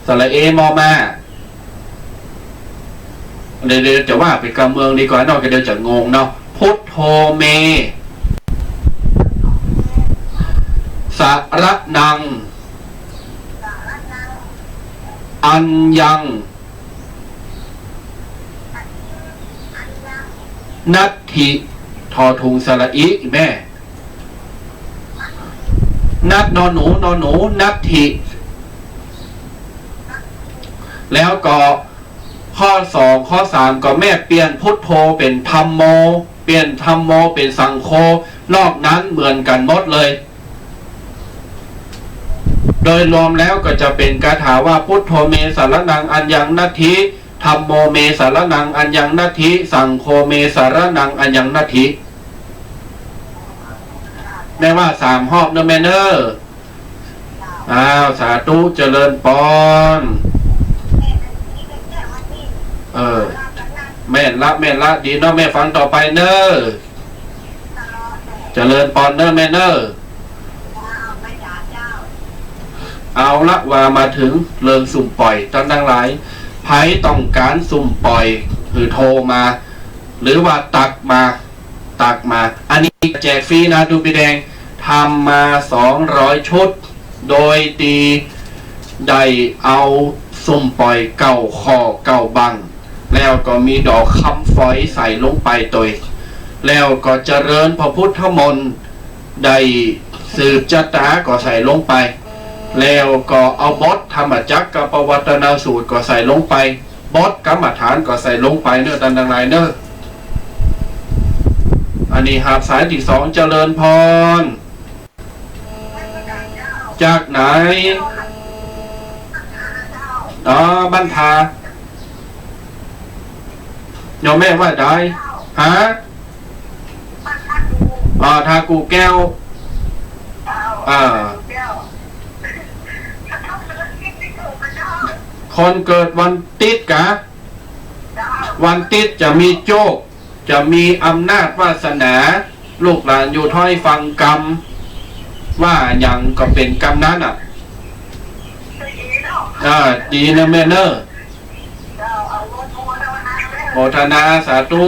สระเอ มอ มา เดี๋ยว เดี๋ยวจะว่าไปกำเมืองดีกว่าเนาะ เดี๋ยวจะงงเนาะ พุทโธเม สระนัง อัญญัง นัตถิ ทอถุงสระอิ แม่ นัต นอหนู นอหนู นัตถิ แล้วก็ข้อสอง ข้อสาม ก็แม่เปลี่ยนพุทโธเป๋นธัมโม เปลี่ยนธัมโมเป๋นสังโฆ นอกนั้นเหมือนกั๋นหมดเลย โดยรวมแล้วก็จะเป๋นคาถาว่า พุทโธเม สรณัง อัญญัง นัตถิ ธัมโมเม สรณัง อัญญัง นัตถิ สังโฆเม สรณัง อัญญัง นัตถิ แม่ว่าสามรอบเน่อแม่เน่อ อ้าว สาธุ เจริญปอน เออ แม่นละ แม่นละ ดีเนาะ แม่ฟังต่อไปเน่อ เจริญปอนเน่อแม่เน่อ เอาละ ว่ามาเถิงเรื่องซุ่มป่อย ต้านตังหลาย ใผต้องก๋านซุ่มป่อย หือโทรมา หรือว่าตั๊กมา ตั๊กมา อันนี้แจกฟรีนะ ตุ๊ปี้แดง ทำมาสองร้อยชุด โดยตี้ได้เอาซุ่มป่อยเก้าข้อเก้าบัง แล้วก็มีดอกคำฝอยใส่ลงไปตวย แล้วก็เจริญพระพุทธมนต์ ได้สืบชะตาก็ใส่ลงไป แล้วก็เอาบทธรรมจักรกัปปวัตตนสูตรก็ใส่ลงไป บทกรรมฐานก็ใส่ลงไปเน่อ ต้านตังหลายเน่อ อันนี้ฮับสายตี้สอง เจริญปอน จากไหน อ๋อ บ้านทา โยมแม่ว่าใด ฮะ อ๋อ ทากู่แก้ว อ่า คนเกิดวันติ๊ดกะ วันติ๊ดจะมีโจค จะมีอำนาจวาสนา ลูกหลานอยู่ถ้อยฟังกำ ว่าหยังก็เป๋นกำนั้นอ่ะ อ่า ดีนะแม่เน่อ โมทนาสาธุ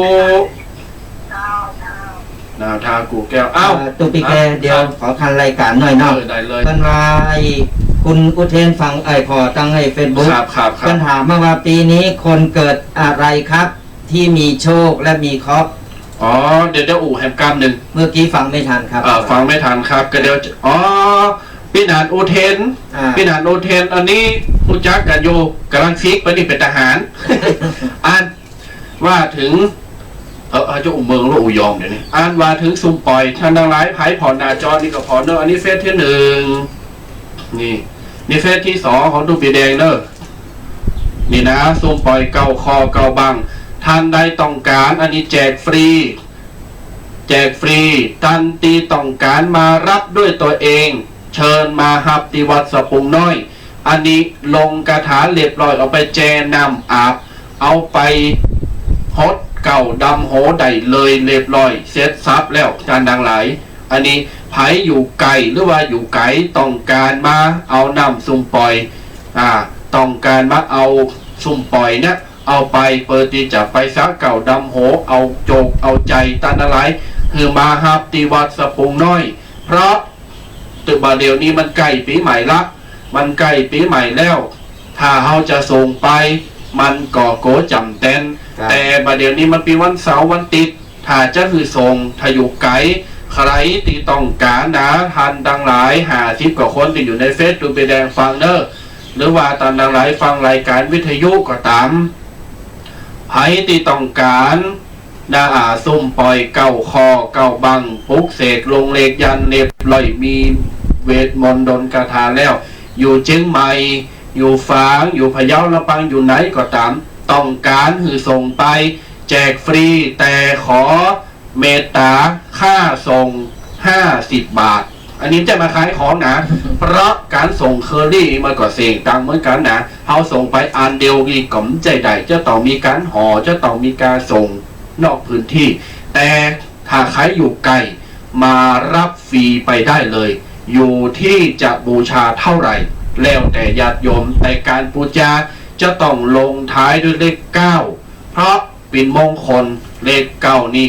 นะ ทากู่แก้ว เอ้า เอ่อ ตุ๊ปี้แก ครับ เดี๋ยวขอคันรายการหน่อยเนาะ เออ ได้เลย เปิ้นว่าไอ้คุณอุเทนฟัง ไอ้ ผ่อตังไอ้เฟซบุ๊ก ครับ ครับ ครับ เปิ้นถามมาว่าปี๋นี้คนเกิดอะไรครับ ตี้มีโชคและมีเคราะห์ อ๋อ เดี๋ยวจะอู้แหมกำนึ่ง เมื่อกี้ฟังไม่ทันครับ อ่า ฟังไม่ทันครับ ก็เดี๋ยวจะ อ๋อ ปี้หนานอุเทน อ่า ปี้หนานอุเทน อันนี้ฮู้จักกั๋นอยู่ ก๋ำลังฟิกไปนี่เป๋นทหาร อันว่าเถิง เออ เอาเจ้าอุเมืองลูกอุยอมเดี๋ยวนี้ อันว่าเถิงซุ่มป่อย ต้านตังหลาย ใผผ่อหน้าจอนี่ก็ผ่อเน่อ อันนี้เฟซตี้หนึ่ง นี่ นี่เฟซตี้สองของตุ๊ปี้แดงเน่อ นี่นะ ซุ่มป่อยเก้าข้อเก้าบัง ต้านใดต้องก๋าน อันนี้แจกฟรี แจกฟรี ต้านตี้ต้องก๋านมาฮับด้วยตั๋วเอง เชิญมาฮับตี้วัดสะปุงน้อย อันนี้ลงคาถาเรียบร้อย เอาไปแจ่น้ำอาบ เอาไปหดเก๊าดำหัวได้เลย เรียบร้อย เสร็จสรรพแล้ว ต้านตังหลาย อันนี้ใผอยู่ใก้หรือว่าอยู่ไก๋ ต้องก๋านมาเอาน้ำซุ่มป่อย อ่า ต้องก๋านมาเอาซุ่มป่อยเนี่ย เอาไปเปื้อตี้จะไปสระเก๊าดำหัว เอาโจคเอาใจ๋ต้านตังหลาย หื้อมาฮับตี้วัดสะปุงน้อย เพราะ ตึงบ่าเดี่ยวนี้มันใก้ปี๋ใหม่ละ มันใก้ปี๋ใหม่แล้ว ถ้าเฮาจะส่งไป มันก็กั๋วจ๋ำแตน ครับ แต่บ่าเดี่ยวนี้มันเป๋นวันเสาร์วันติ๊ด ถ้าจะหื้อส่ง ถ้าอยู่ไก๋ ใผตี้ต้องก๋านนะ ต้านตังหลาย ห้าสิบกว่าคนตี้อยู่ในเฟซ ดูใบแดงฟังเน่อ หรือว่าต้านตังหลายฟังรายก๋านวิทยุก็ต๋าม ใผตี้ต้องก๋าน นะ อา ซุมป่อยเก๊าข้อเก๊าบัง ปลุกเสกลงเลขยันต์เรียบร้อย มีเวทมนต์ดลคาถาแล้ว อยู่เจียงใหม่ อยู่ฝาง อยู่พะเยา ลำปาง อยู่ไหนก็ต๋าม ต้องก๋านหื้อส่งไป แจกฟรี แต่ขอเมตต๋าค่าส่งห้าสิบบาท อันนี้บ่ใจ้มาขายของนะ เพราะก๋านส่งเคอรี่มันก็เสียตังค์เหมือนกั๋นนะ เฮาส่งไปอันเดียวนี่ก็บ่ใจ้ได้ จะต้องมีก๋านห่อ จะต้องมีก๋านส่งนอกพื้นที่ แต่ถ้าใผอยู่ไก๋ มาฮับฟรีไปได้เลย อยู่ตี้จะบูชาเต้าไหร่ แล้วแต่ญาติโยม แต่ก๋านปู๋จาจะต้องลงท้ายด้วยเลขเก้า เพราะเป๋นมงคล เลขเก้านี่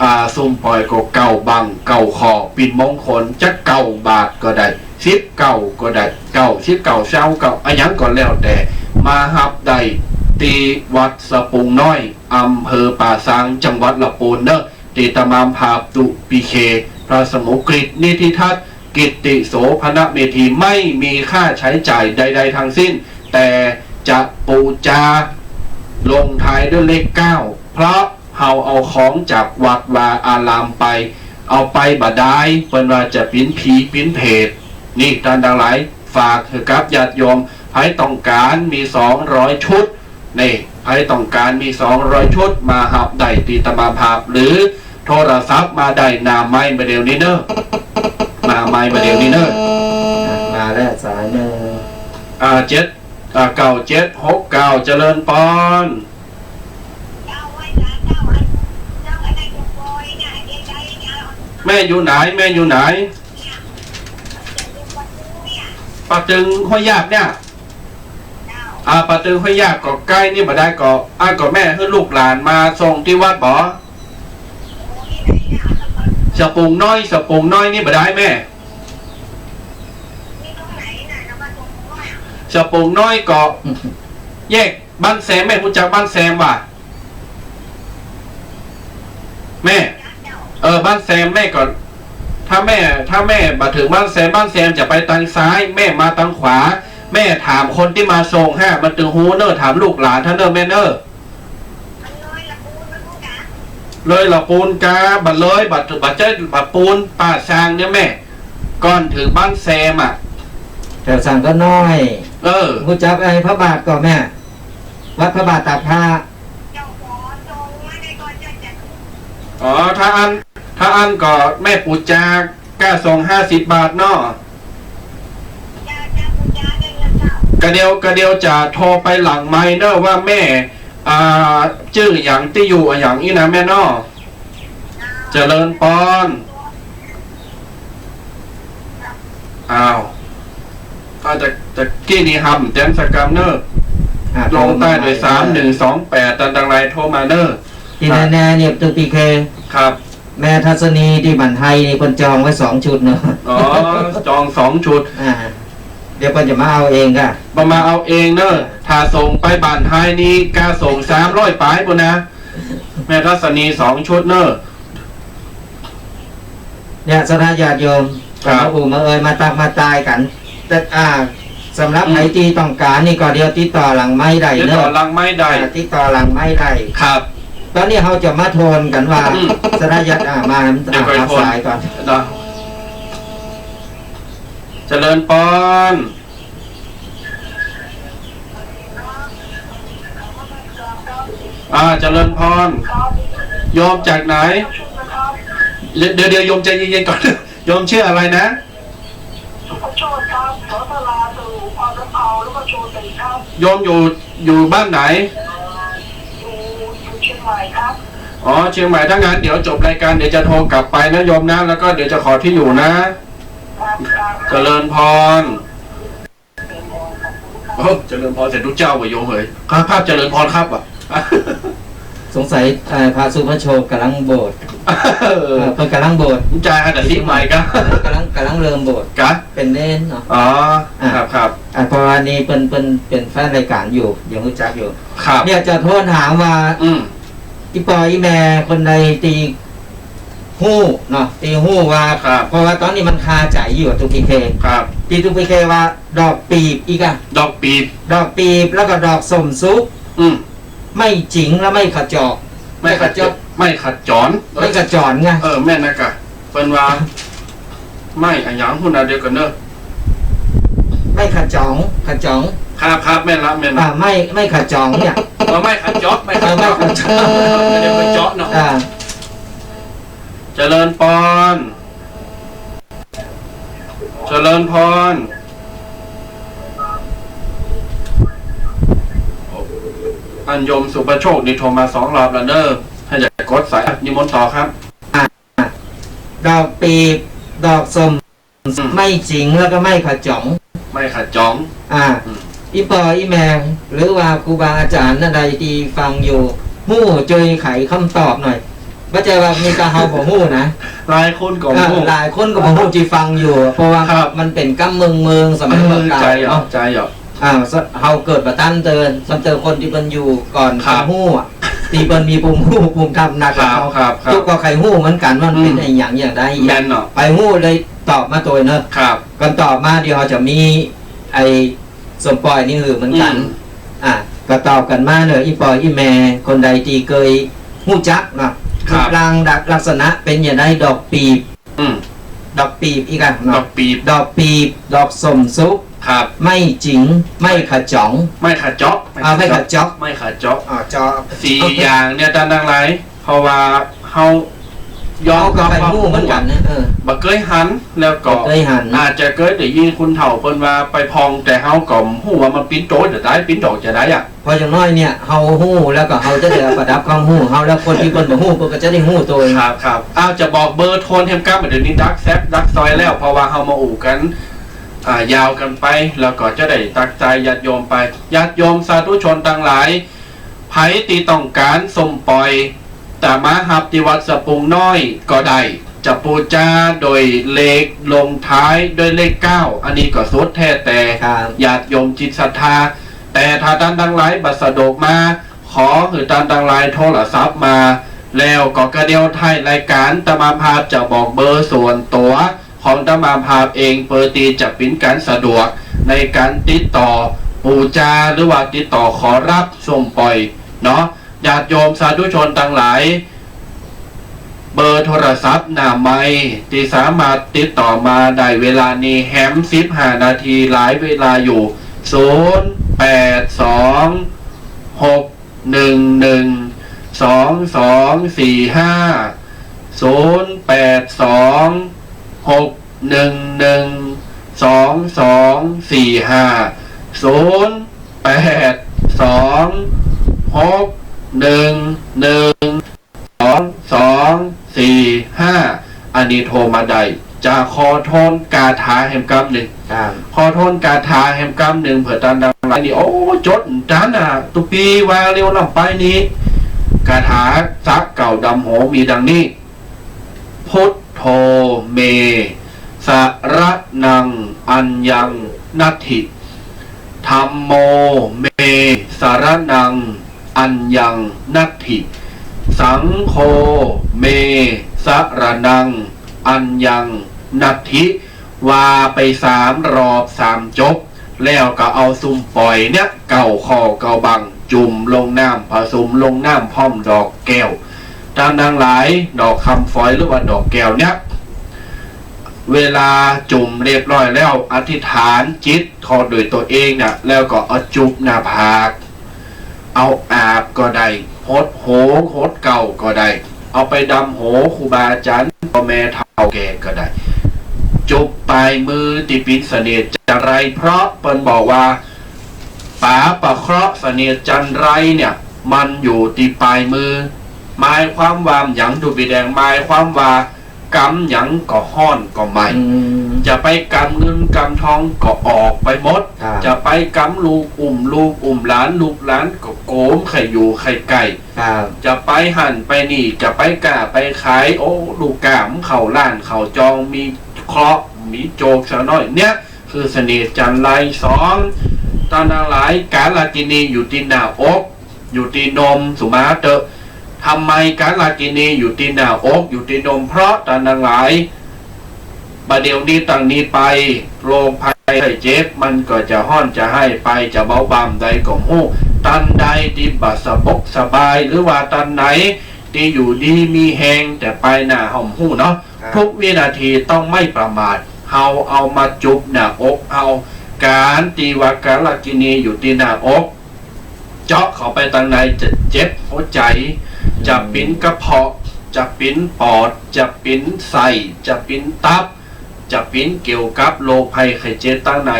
อ่า ซุมป่อยก็เก๊าบัง เก๊าข้อ เป๋นมงคล จะเก้าบาทก็ได้ สิบเก้าก็ได้ เก้าสิบเก้า ซาวเก้า อะหยังก็แล้วแต่ มาฮับได้ตี้วัดสะปุงน้อย อำเภอป่าซาง จังหวัดละปูนเน่อ ตี้ตะมามภาพตุปิเค พระสมุกฤตนิธิทัศน์ กิตติโสภณเมธี ไม่มีค่าใช้จ่ายใดๆ ทั้งสิ้น แต่จะปู๋จาลงท้ายด้วยเลขเก้า เพราะเฮาเอาของจากวัดวาอารามไป เอาไปบ่ได้ เปิ้นว่าจะเป๋นผีเป๋นเปรต นี่ต้านตังหลาย ฝากหื้อกับญาติโยม ใผต้องก๋านมีสองร้อยชุด นี่ ใผต้องก๋านมีสองร้อยชุด มาฮับได้ตี้ตะมามภาพ หรือโทรศัพท์มาได้หน้าไมค์บ่าเดี่ยวนี้เน่อ หน้าไมค์บ่าเดี่ยวนี้เน่อ อ่ะ มาแล้วสายเน่อ อ่า เจ็ด อ่า เก้าเจ็ดหกเก้า เจริญปอน แม่อยู่ไหน แม่อยู่ไหน ป่าตึงห้วยยากเนี่ย อ่า ป่าตึงห้วยยากก็ใก้นี่บ่ได้ก็ อ่า ก็แม่หื้อลูกหลานมาส่งตี้วัดบ่ สะปุงน้อย สะปุงน้อยนี่บ่ได้แม่ สะปุงน้อยก็ แยกบ้านแซม แม่ฮู้จักบ้านแซมบ่ แม่ เออ บ้านแซมแม่ก็ ถ้าแม่ ถ้าแม่บ่เถิงบ้านแซม บ้านแซมจะไปตางซ้าย แม่มาตางขวา แม่ถามคนตี้มาส่งฮะ มันตึงฮู้เน่อ ถามลูกหลานต้านเน่อแม่เน่อ เลยละปูนกา บ่เลย บ่ บ่ใจ้ บ่ปูน ป่าซางเนี่ยแม่ ก่อนเถิงบ้านแซมอ่ะ แถวสังกะน้อย เออ ฮู้จักไอ้พระบาทก่อแม่ วัดพระบาทตากผ้า อ๋อ ถ้าอั้น ถ้าอั้นก็แม่ปู๋จากล้าส่งห้าสิบบาทเนาะ กะเดี๋ยว กะเดี๋ยวจะโทรไปหลังไมค์เนาะว่าแม่ อ่า จื้อหยัง ตี้อยู่อะหยังอี้นะแม่เนาะ เจริญปอน อ้าว อาจจะ ตะกี้นี้หำแต้มสักกำเนอะ อ่ะ ลงใต้ด้วย โทรมา สามหนึ่งสองแปด ตันตังหลายโทรมาเนอะ ตี้แน่ๆ เนี่ย ตึกพีเค ครับ แม่ทัศนีตี้บ้านไฮนี่เปิ้นจองไว้สองชุดเนาะ อ๋อ จองสองชุด อ่า เดี๋ยวเปิ้นจะมาเอาเองก่ะ บ่มาเอาเองเนอะ ถ้าส่งไปบ้านไฮนี่ก้าส่งสามร้อยป๋ายปู้นนะ แม่ทัศนีสองชุดเนอะ เนี่ย ศรัทธาญาติโยม ครับ ก็มาอู้มาเอย มาตักมาตายกั๋น แต่ อ่า สำหรับ อืม ใผตี้ต้องก๋านนี่ก็เดี๋ยวติดต่อหลังไมค์ได้เนอะ ติดต่อหลังไมค์ได้ อ่า ติดต่อหลังไมค์ได้ ครับ ต๋อนนี้เฮาจะมาโทนกั๋นว่า อืม ศรัทธาญาติ อ่า มา เดี๋ยว อ่า ค่อย รับ โทน สายก่อน เนาะ เจริญปอน อ่า เจริญปอน โยมจากไหน เดี๋ยว เดี๋ยว โยมใจเย็นๆ ก่อน โยมชื่ออะไรนะ โยมอยู่ อยู่บ้านไหน อ๋อ เชียงใหม่ ถ้างั้นเดี๋ยวจบรายการ เดี๋ยวจะโทรกลับไปนะโยมนะ แล้วก็เดี๋ยวจะขอที่อยู่นะ เจริญปอน โอ้ เจริญปอนเสร็จทุกเจ้าว่ะโยมเอ๋ย ครับ ครับ เจริญปอนครับว่ะ สงสัย เอ่อ พระสุภโชคกำลังโบสถ์ เออ เปิ้นก่ำลังบวช จ๋า แต่ตี้ใหม่กะ ก่ำลัง ก่ำลังเริ่มบวช กะ เป๋นเณรเนาะ อ๋อ อ่ะ ครับ ครับ อ่ะ เพราะว่านี่เปิ้น เปิ้นเป๋นแฟนรายก๋านอยู่ ยังฮู้จักอยู่ ครับ เนี่ยจะโต้ถามว่า อืม อี่ป้ออี่แม่คนใดตี้ฮู้เนาะ ตี้ฮู้ว่า ครับ เพราะว่าต๋อนนี้มันคาใจ๋อยู่ตุ๊กปี้เค ครับ ตี้ตุ๊กปี้เคว่าดอกปีบ อี่ก้า ดอกปีบ ดอกปีบ แล้วก็ดอกส้มสุก อืม ไม้จิ๋ง แล้วไม้ขะจอก ไม้ขะจอก ไม้ขะจอก ไม้ขะจ๋อน ไม้ขะจ๋อนไง เออ แม่นนะกะ เปิ้นว่า ไม้อะหยังฮู้นะ เดี๋ยวก่อนเน่อ ไม้ขะจ๋อง ขะจ๋อง ครับ ครับ แม่นละ แม่นละ อ่า ไม้ ไม้ขะจ๋องเนี่ย เออ ไม้ขะจอก ไม้ขะจอก เออ ไม้ขะจอก เดี๋ยวขะจอกเนาะ อ่า เจริญปอน เจริญปอน อันโยมสุภโชคนี่โทรมาสองรอบแล้วเน่อ ถ้าอยากกดสาย นิมนต์ต่อครับ อ่า ดอกปีบ ดอกส้ม อืม ไม้จิ๋ง แล้วก็ไม้ขะจ๋อง ไม้ขะจ๋อง อ่า อืม อี่ป้ออี่แม่ หรือว่าครูบาอาจ๋ารย์อันใดตี้ฟังอยู่ ฮู้จ้วยไขกำตอบหน่อย บ่ใจ้ว่ามีแต่เฮาบ่ฮู้นะ หลายคนก็บ่ฮู้ เออ หลายคนก็บ่ฮู้ตี้ฟังอยู่ เพราะว่า ครับ มันเป๋นกำเมืองเมืองสมัย เออ เมื่อก่อน ใจ้เหรอ เนาะ ใจ้เหรอ อ่า เฮาเกิดบ่ตันเติบ สำเติบคนตี้เปิ้นอยู่ก่อน ครับ เปิ้นฮู้อะ ตี้เปิ้นมีภูมิฮู้ภูมิธรรมนัก ครับ เฮา ครับ ครับ ตุ๊กก็ใค่ฮู้เหมือนกั๋นว่ามันเป๋น อืม อะหยังอย่างใด แม่นเนาะ ไปฮู้เลยตอบมาตวยเน่อ ครับ กำตอบมาเดี๋ยวเฮาจะมีไอ้ส้มป่อยนี่หื้อเหมือนกั๋น อืม อ่ะ ก็ตอบกั๋นมาเน่อ อี่ป้ออี่แม่คนใดตี้เกยฮู้จักเนาะ ครับ รูปร่างลักษณะเป๋นอย่างใด ดอกปีบ อืม ดอกปีบ อี่ก้าเนาะ ดอกปีบ ดอกปีบ ดอกส้มสุก ครับ ไม้จิ๋ง ไม้ขะจ๋อง ไม้ขะจอก อ่า ไม้ขะจอก ไม้ขะจอก อ่า จอก สี่อย่างเนี่ยต้านตังหลาย เพราะว่าเฮาย้อน เฮาก็บ่ฮู้เหมือนกั๋นนะ เออ บ่เกยหัน แล้วก็ บ่เกยหัน อาจจะเกยได้ยินคนเฒ่าเปิ้นว่าไปผ่อง แต่เฮาก็ฮู้ว่ามันปิ้นโตจะใด ปิ้นดอกจะใดอะ เพราะอย่างน้อยเนี่ย เฮาฮู้แล้วก็เฮาจะได้ประดับความฮู้เฮา แล้วคนตี้เปิ้นบ่ฮู้เปิ้นก็จะได้ฮู้ตวย ครับ ครับ อ้าว จะบอกเบอร์โทรแหมกำ เดี๋ยวนี้ดักแซดดักซอยแล้ว เพราะว่าเฮามาอู้กั๋น อ่า ยาวกั๋นไป แล้วก็จะได้ตักใจ๋ญาติโยมไป ญาติโยมสาธุชนตังหลาย ใผตี้ต้องก๋านส้มป่อย จะมาฮับตี้วัดสะปุงน้อยก็ได้ จะปู๋จาโดยเลขลงท้ายด้วยเลขเก้า อันนี้ก็สุดแท้แต่ ครับ ญาติโยมจิตศรัทธา แต่ถ้าต้านตังหลายบ่สะดวกมา ขอหื้อต้านตังหลายโทรศัพท์มา แล้วก็กระเดี่ยวท้ายรายก๋านอาตมาภาพจะบอกเบอร์ส่วนตั๋วของอาตมาภาพเอง เปื้อตี้จะเป๋นก๋านสะดวกในก๋านติดต่อปู๋จา หรือว่าติดต่อขอฮับส้มป่อยเนาะ ญาติโยมสาธุชนตังหลาย เบอร์โทรศัพท์หน้าไมค์ตี้สามารถติดต่อมาได้เวลานี้แหมสิบห้านาที หลายเวลาอยู่ ศูนย์ แปด สอง หก หนึ่ง หนึ่ง สอง สอง สี่ ห้า ศูนย์ แปด สอง หก หนึ่ง หนึ่ง สอง สอง สี่ ห้า ศูนย์ แปด สอง หก หนึ่ง หนึ่ง สอง สอง สี่ ห้า อันนี้โทรมาได้ จะขอทวนคาถาแหมกำนึ่ง ครับ ขอทวนคาถาแหมกำนึ่ง เปื้อต้านตังหลายนี่ โอ้ จดตันน่ะ ตุ๊กปี้ว่าเร็วล้ำไปนี่ คาถาสักเก่าดำโห มีดังนี้ พุทโธ เม สะระณัง อัญญัง นัตถิ ธัมโม เม สะระณัง อัญญัง นัตถิ สังโฆ เม สะระณัง อัญญัง นัตถิ ว่าไปสามรอบสามจบ แล้วก็เอาส้มป่อยเนี่ย เก้าข้อเก้าบัง จุ่มลงน้ำ ผสมลงน้ำพร้อมดอกแก้ว ต้านตังหลาย ดอกคำฝอยหรือว่าดอกแก้วเนี่ย เวลาจุ่มเรียบร้อยแล้ว อธิษฐานจิตขอโดยตัวเองเนี่ย แล้วก็เอาจุบหน้าผาก เอาอาบก็ได้ หดหูหดเก๊าก็ได้ เอาไปดำหัวครูบาอาจ๋ารย์ ป้อแม่เฒ่าแก่ก็ได้ จุบปลายมือตี้เป๋นเสนียดจัญไร เพราะเปิ้นบอกว่า ป๋าปะเคราะห์เสนียดจัญไรเนี่ย มันอยู่ตี้ปลายมือ หมายความว่าหยัง ตุ๊กปี้แดง หมายความว่า กำหยังก็ฮ้อนก็ไหม้ อืม จะไปกำเงินกำทองก็ออกไปหมด ครับ จะไปกำลูกอุ้มลูกอุ้มหลาน ลูกหลานก็โกมใค่อยู่ใค่ใก้ ครับ จะไปหั้นไปนี่ จะไปก้าไปขาย โอ้ ลูกก้ามันเข้าร้านเข้าจอง มีเคราะห์มีโจกสักหน้อย เนี่ย คือเสน่ห์จันไร สอง ต้านตังหลาย ก๋าลากินีอยู่ตี้หน้าอก อยู่ตี้นม สุมาเต๊อะ ทำไมก๋าลากินีอยู่ตี้หน้าอก อยู่ตี้นม เพราะต้านตังหลาย บ่าเดี่ยวนี้ตั้งนี้ไป โรคภัยไข้เจ็บมันก็จะฮ้อนจะฮ้ายไป จะเบาบางใดก็บ่ฮู้ ตันใดตี้บ่สะบกสบาย หรือว่าตันไหนตี้อยู่ดีมีแฮง แต่ปายหน้าเฮาบ่ฮู้เนาะ ครับ ทุกวินาทีต้องไม่ประมาท เฮาเอามาจุบหน้าอกเฮา ก๋านตี้ว่าก๋าลากินีอยู่ตี้หน้าอก เจาะเข้าไปตังในจะเจ็บหัวใจ๋ อืม จะเป๋นกระเพาะ จะเป๋นปอด จะเป๋นไส้ จะเป๋นตับ จะเป๋นเกี่ยวกับโรคภัยไข้เจ็บตังใน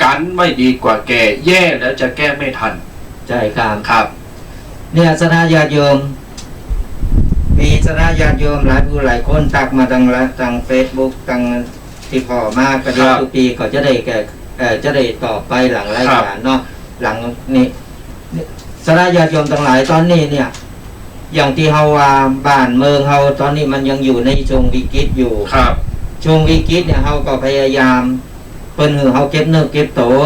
กั๋นไว้ดีกว่าแก้ แย่แล้วจะแก้ไม่ทัน ใจ้ครับ ครับ เนี่ย ศรัทธาญาติโยม มีศรัทธาญาติโยมหลายผู้หลายคนตักมาตังละ ตังเฟซบุ๊ก ตังตี้ผ่อมา ก็เดี๋ยว ครับ กู้ปี๋ก็จะได้แก้ เอ่อ จะได้ตอบไปหลังรายก๋านเนาะ ครับ หลังนี้ ศรัทธาญาติโยมตังหลาย ต๋อนนี้เนี่ย อย่างตี้เฮาว่าบ้านเมืองเฮาต๋อนนี้มันยังอยู่ในช่วงวิกฤตอยู่ ครับ ช่วงวิกฤตเนี่ย เฮาก็พยายาม เปิ้นหื้อเฮาเก็บเนื้อเก็บตั๋ว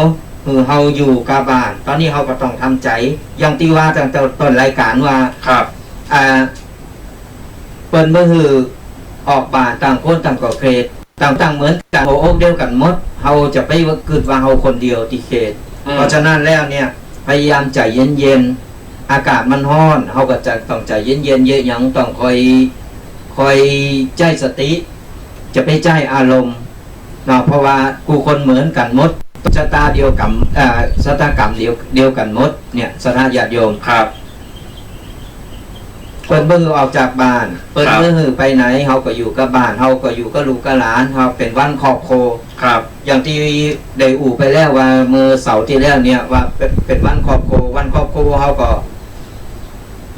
หื้อเฮาอยู่ก้าบ้าน ต๋อนนี้เฮาก็ต้องทำใจ๋ อย่างตี้ว่าตั้งแต่ต้นรายก๋านว่า ครับ อ่า เปิ้นบ่หื้อออกบ้าน ต่างคนต่างก็เขต ต่างๆ เหมือนกั๋น หัวอกเดียวกั๋นหมด เฮาจะไปกึ๊ดว่าเฮาคนเดียวตี้เขต อืม เพราะฉะนั้นแล้วเนี่ย พยายามใจ๋เย็นๆ อากาศมันฮ้อน เฮาก็จะต้องใจ๋เย็นๆ เยียะหยังต้องค่อย ค่อยใจ๊สติ จะไปใจ๊อารมณ์เนาะ เพราะว่ากู้คนเหมือนกั๋นหมด ชะตาเดียวกั๋น เอ่อ ชะตากรรมเดียว เดียวกั๋นหมดเนี่ย ศรัทธาญาติโยม ครับ เปิ้นบ่หื้อออกจากบ้าน เปิ้น ครับ บ่หื้อไปไหน เฮาก็อยู่ก้าบ้าน เฮาก็อยู่ก้าลูกก้าหลาน เฮาเป๋นวันครอบครัว ครับ อย่างตี้ได้อู้ไปแล้วว่าเมื่อเสาร์ตี้แล้วเนี่ยว่าเป๋น เป๋นวันครอบครัว วันครอบครัวเฮาก็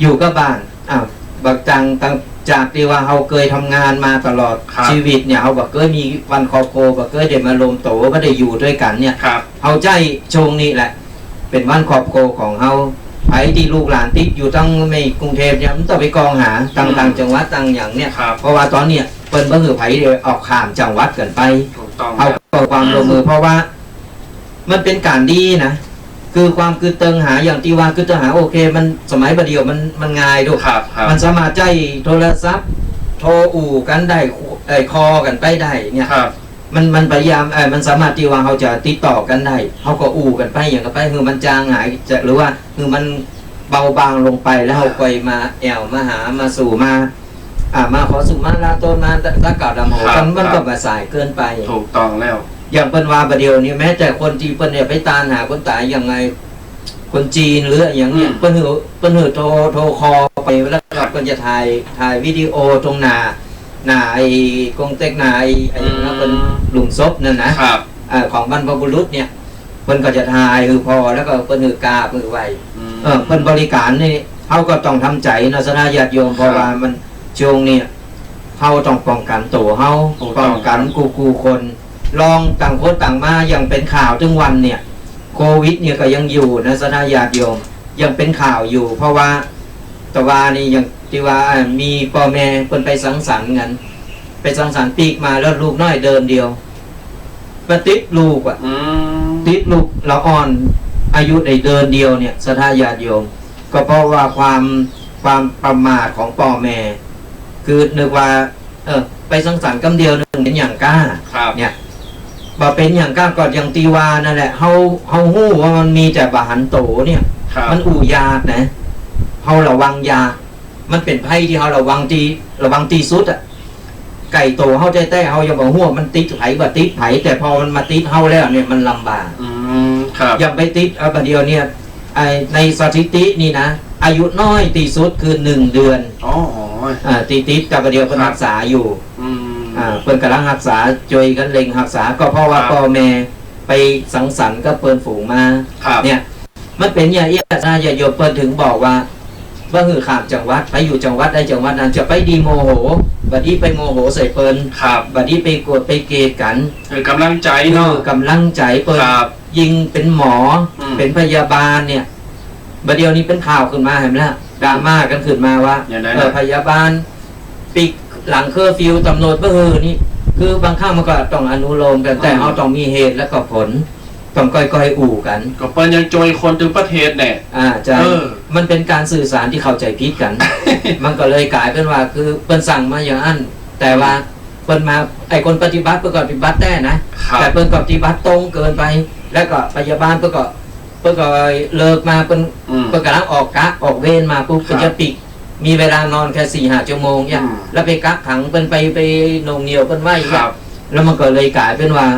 อยู่ก้าบ้าน อ้าว บางจัง ตั้ง จากตี้ว่าเฮาเกยทำงานมาตลอด ครับ ชีวิตเนี่ย เฮาบ่เกยมีวันครอบครัว บ่เกยได้มารวมตั๋ว บ่ได้อยู่ตวยกั๋นเนี่ย ครับ เฮาใจ๊ช่วงนี้แหละ เป๋นวันครอบครัวของเฮา ใผตี้ลูกหลานติดอยู่ตังในกรุงเทพฯเนี่ย บ่ต้องไปก้องหา ตัง อืม ต่างจังหวัด ต่างหยังเนี่ย ครับ เพราะว่าต๋อนเนี้ยเปิ้นบ่หื้อใผออกข้ามจังหวัดกั๋นไป ถูกต้อง เฮาก็ความร่วมมือ ครับ เพราะว่ามันเป๋นก๋านดีนะ คือความกึ๊ดเติงหา อย่างตี้ว่ากึ๊ดเติงหา โอเค มันสมัยบ่าเดี่ยวมัน มันง่ายดู ครับ ครับ มันสามารถใจ๊โทรศัพท์ โทรอู้กั๋นได้ เอ่อ คอลกั๋นไปได้เนี่ย ครับ มัน มันพยายาม เอ่อ มันสามารถตี้ว่าเฮาจะติดต่อกั๋นได้ เฮาก็อู้กั๋นไป หยังกั๋นไป หื้อมันจางหาย จะ หรือว่าหื้อมันเบาบางลงไป แล้วเฮา ครับ ค่อยมาแอ่ว มาหา มาสู่ มา อ่า มาขอสุมาลาต้น มาสักการะดำหัว ครับ มัน มันก็ ครับ บ่สายเกินไป ถูกต้องแล้ว อย่างเปิ้นว่าบ่าเดี่ยวนี้ แม้แต่คนตี้เปิ้นเนี่ยไปต๋ามหาคนต๋ายอย่างไง คนจีนหรืออย่างเนี้ย อืม เปิ้นหื้อ เปิ้นหื้อโทร โทรคอลไป แล้วก็ ครับ เปิ้นจะถ่าย ถ่ายวิดีโอตรงหน้า หน้าไอ้กงเต็ก หน้าไอ้ ไอ้ อืม นะ เปิ้นหลุมศพนั่นนะ ครับ เอ่อ ของบรรพบุรุษเนี่ย เปิ้นก็จะถ่ายหื้อผ่อ แล้วก็เปิ้นหื้อกราบหื้อไหว้ อืม เออ เปิ้นบริการนี่ เฮาก็ต้องทำใจ๋เนาะ ศรัทธาญาติโยม ครับ เพราะว่ามัน ช่วงนี้เฮาต้องป้องกั๋นตั๋วเฮา ถูกต้อง ป้องกั๋นกู้ๆ คน ลองต่างคนต่างมา อย่างเป๋นข่าวตึงวันเนี่ย โควิดเนี่ยก็ยังอยู่นะ ศรัทธาญาติโยม ยังเป๋นข่าวอยู่ เพราะว่าตะวานี่ยังตี้ว่ามีป้อแม่เปิ้นไปสังสรรค์กั๋น ไปสังสรรค์ปิ๊กมาแล้วลูกน้อยเดือนเดียว มาติดลูกอะ อืม ติดลูกละอ่อน อายุได้เดือนเดียวเนี่ย ศรัทธาญาติโยม ก็เพราะว่าความ ความประมาทของป้อแม่ คือนึกว่า เออ ไปสังสรรค์กำเดียวนึ่งเป๋นหยังก้า ครับ เนี่ย บ่เป๋นหยังก้า ก็อย่างตี้ว่านั่นแหละ เฮา เฮาฮู้ว่ามันมีแต่บ่หันตั๋วเนี่ย ครับ มันอู้ยากนะ เฮาระวังยาก มันเป๋นภัยตี้เฮาระวังตี้ ระวังตี้สุดอะ ใก้ตั๋วเฮาแต๊ๆ เฮายังบ่ฮู้ว่ามันติดใผบ่ติดใผ แต่พอมันมาติดเฮาแล้วเนี่ยมันลำบาก อืม ครับ อย่างไปติด เอ่อ บ่าเดี่ยวเนี่ย ไอ้ ในสถิตินี่นะ อายุน้อยตี้สุดคือหนึ่งเดือน อ๋อ อ่า ตี้ติด แต่บ่าเดี่ยวเปิ้น ครับ ฮักษาอยู่ อืม อ่า เปิ้นก่ำลังฮักษา จ้วยกั๋นเร่งฮักษา ก็เพราะว่า ครับ ป้อแม่ไปสังสรรค์กับเปิ้นฝูงมา ครับ เนี่ย มันเป๋นอย่างอี้นะ ญาติโยม เปิ้นถึงบอกว่า บ่หื้อข้ามจังหวัด ไปอยู่จังหวัดใดจังหวัดนั้น จะไปดีโมโห บ่ดีไปโมโหใส่เปิ้น ครับ บ่ดีไปโกรธไปเกลียดกั๋น เออ กำลังใจ๋เนาะ เออ กำลังใจ๋เปิ้น ครับ ยิ่งเป๋นหมอ อืม เป๋นพยาบาลเนี่ย บ่าเดี่ยวนี้เป๋นข่าวขึ้นมาหันล่ะ ดราม่ากั๋นขึ้นมาว่า อย่างนั้น เออ น่ะ พยาบาล ปิดหลังเคอร์ฟิว ตำรวจบ่หื้อนี่ คือบางครั้งมันก็ต้องอนุโลมกั๋น แต่ อืม เฮาต้องมีเหตุและก็ผล ต้องก้อยๆ อู้กั๋น ก็เปิ้นยังจ้วยคนตึงประเทศแน่ อ่า ใช่ เออ มันเป๋นก๋านสื่อสารตี้เข้าใจ๋ผิดกั๋น มันก็เลยก๋ายเป๋นว่า คือเปิ้นสั่งมาอย่างอั้น แต่ว่าเปิ้นมา ไอ้คนปฏิบัติเปิ้นก็ปฏิบัติแต๊นะ ครับ แต่เปิ้นก็ปฏิบัติตรงเกินไป แล้วก็พยาบาลเปิ้นก็ เปิ้นก็เลิกมา เปิ้น อืม เปิ้นก๋ำลังออกกะ ออกเวรมาปุ๊บ ครับ เปิ้นจะปิ๊ก มีเวลานอนแค่สี่ห้าชั่วโมงเนี่ย อืม แล้วไปกักขังเปิ้น ไป ไปหน่วงเหนี่ยวเปิ้นไว้เนี่ย ครับ แล้วมันก็เลยก๋ายเป๋นว่า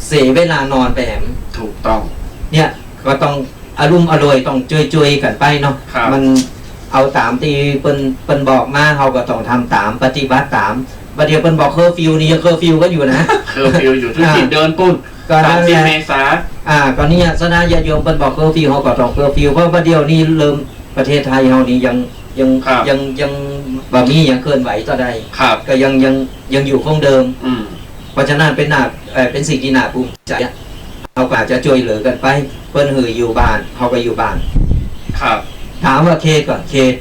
เสียเวลานอนไปแหม ถูกต้อง เนี่ย ก็ต้องอลุ่มอล่วย ต้องจ้วยๆ กั๋นไปเนาะ ครับ มันเอาต๋ามตี้เปิ้น เปิ้นบอกมา เฮาก็ต้องทำต๋าม ปฏิบัติต๋าม บ่าเดี่ยวเปิ้นบอกเคอร์ฟิวนี่ยังเคอร์ฟิวกั๋นอยู่นะ เคอร์ฟิวอยู่ ทุก อ่า ตี้เดินปู๊น ก็ สามสิบ นั่นแหละ เมษา อ่า ก็เนี่ย ศรัทธาญาติโยมเปิ้นบอกเคอร์ฟิว เฮาก็ต้องเคอร์ฟิว เพราะบ่าเดี่ยวนี้เริ่ม ประเทศไทยเฮานี่ยัง ยัง ครับ ยัง ยังบ่มีหยังเคลื่อนไหวเต้าใด ครับ ก็ยัง ยัง ยังอยู่คงเดิม อืม เพราะฉะนั้นเป๋นหน้า เอ่อ เป๋นสิ่งตี้น่าภูมิใจ๋อะ เฮาก็อาจจะจ้วยเหลือกั๋นไป เปิ้นหื้ออยู่บ้าน เฮาก็อยู่บ้าน ครับ ถามว่าเครียดก่อ เครียด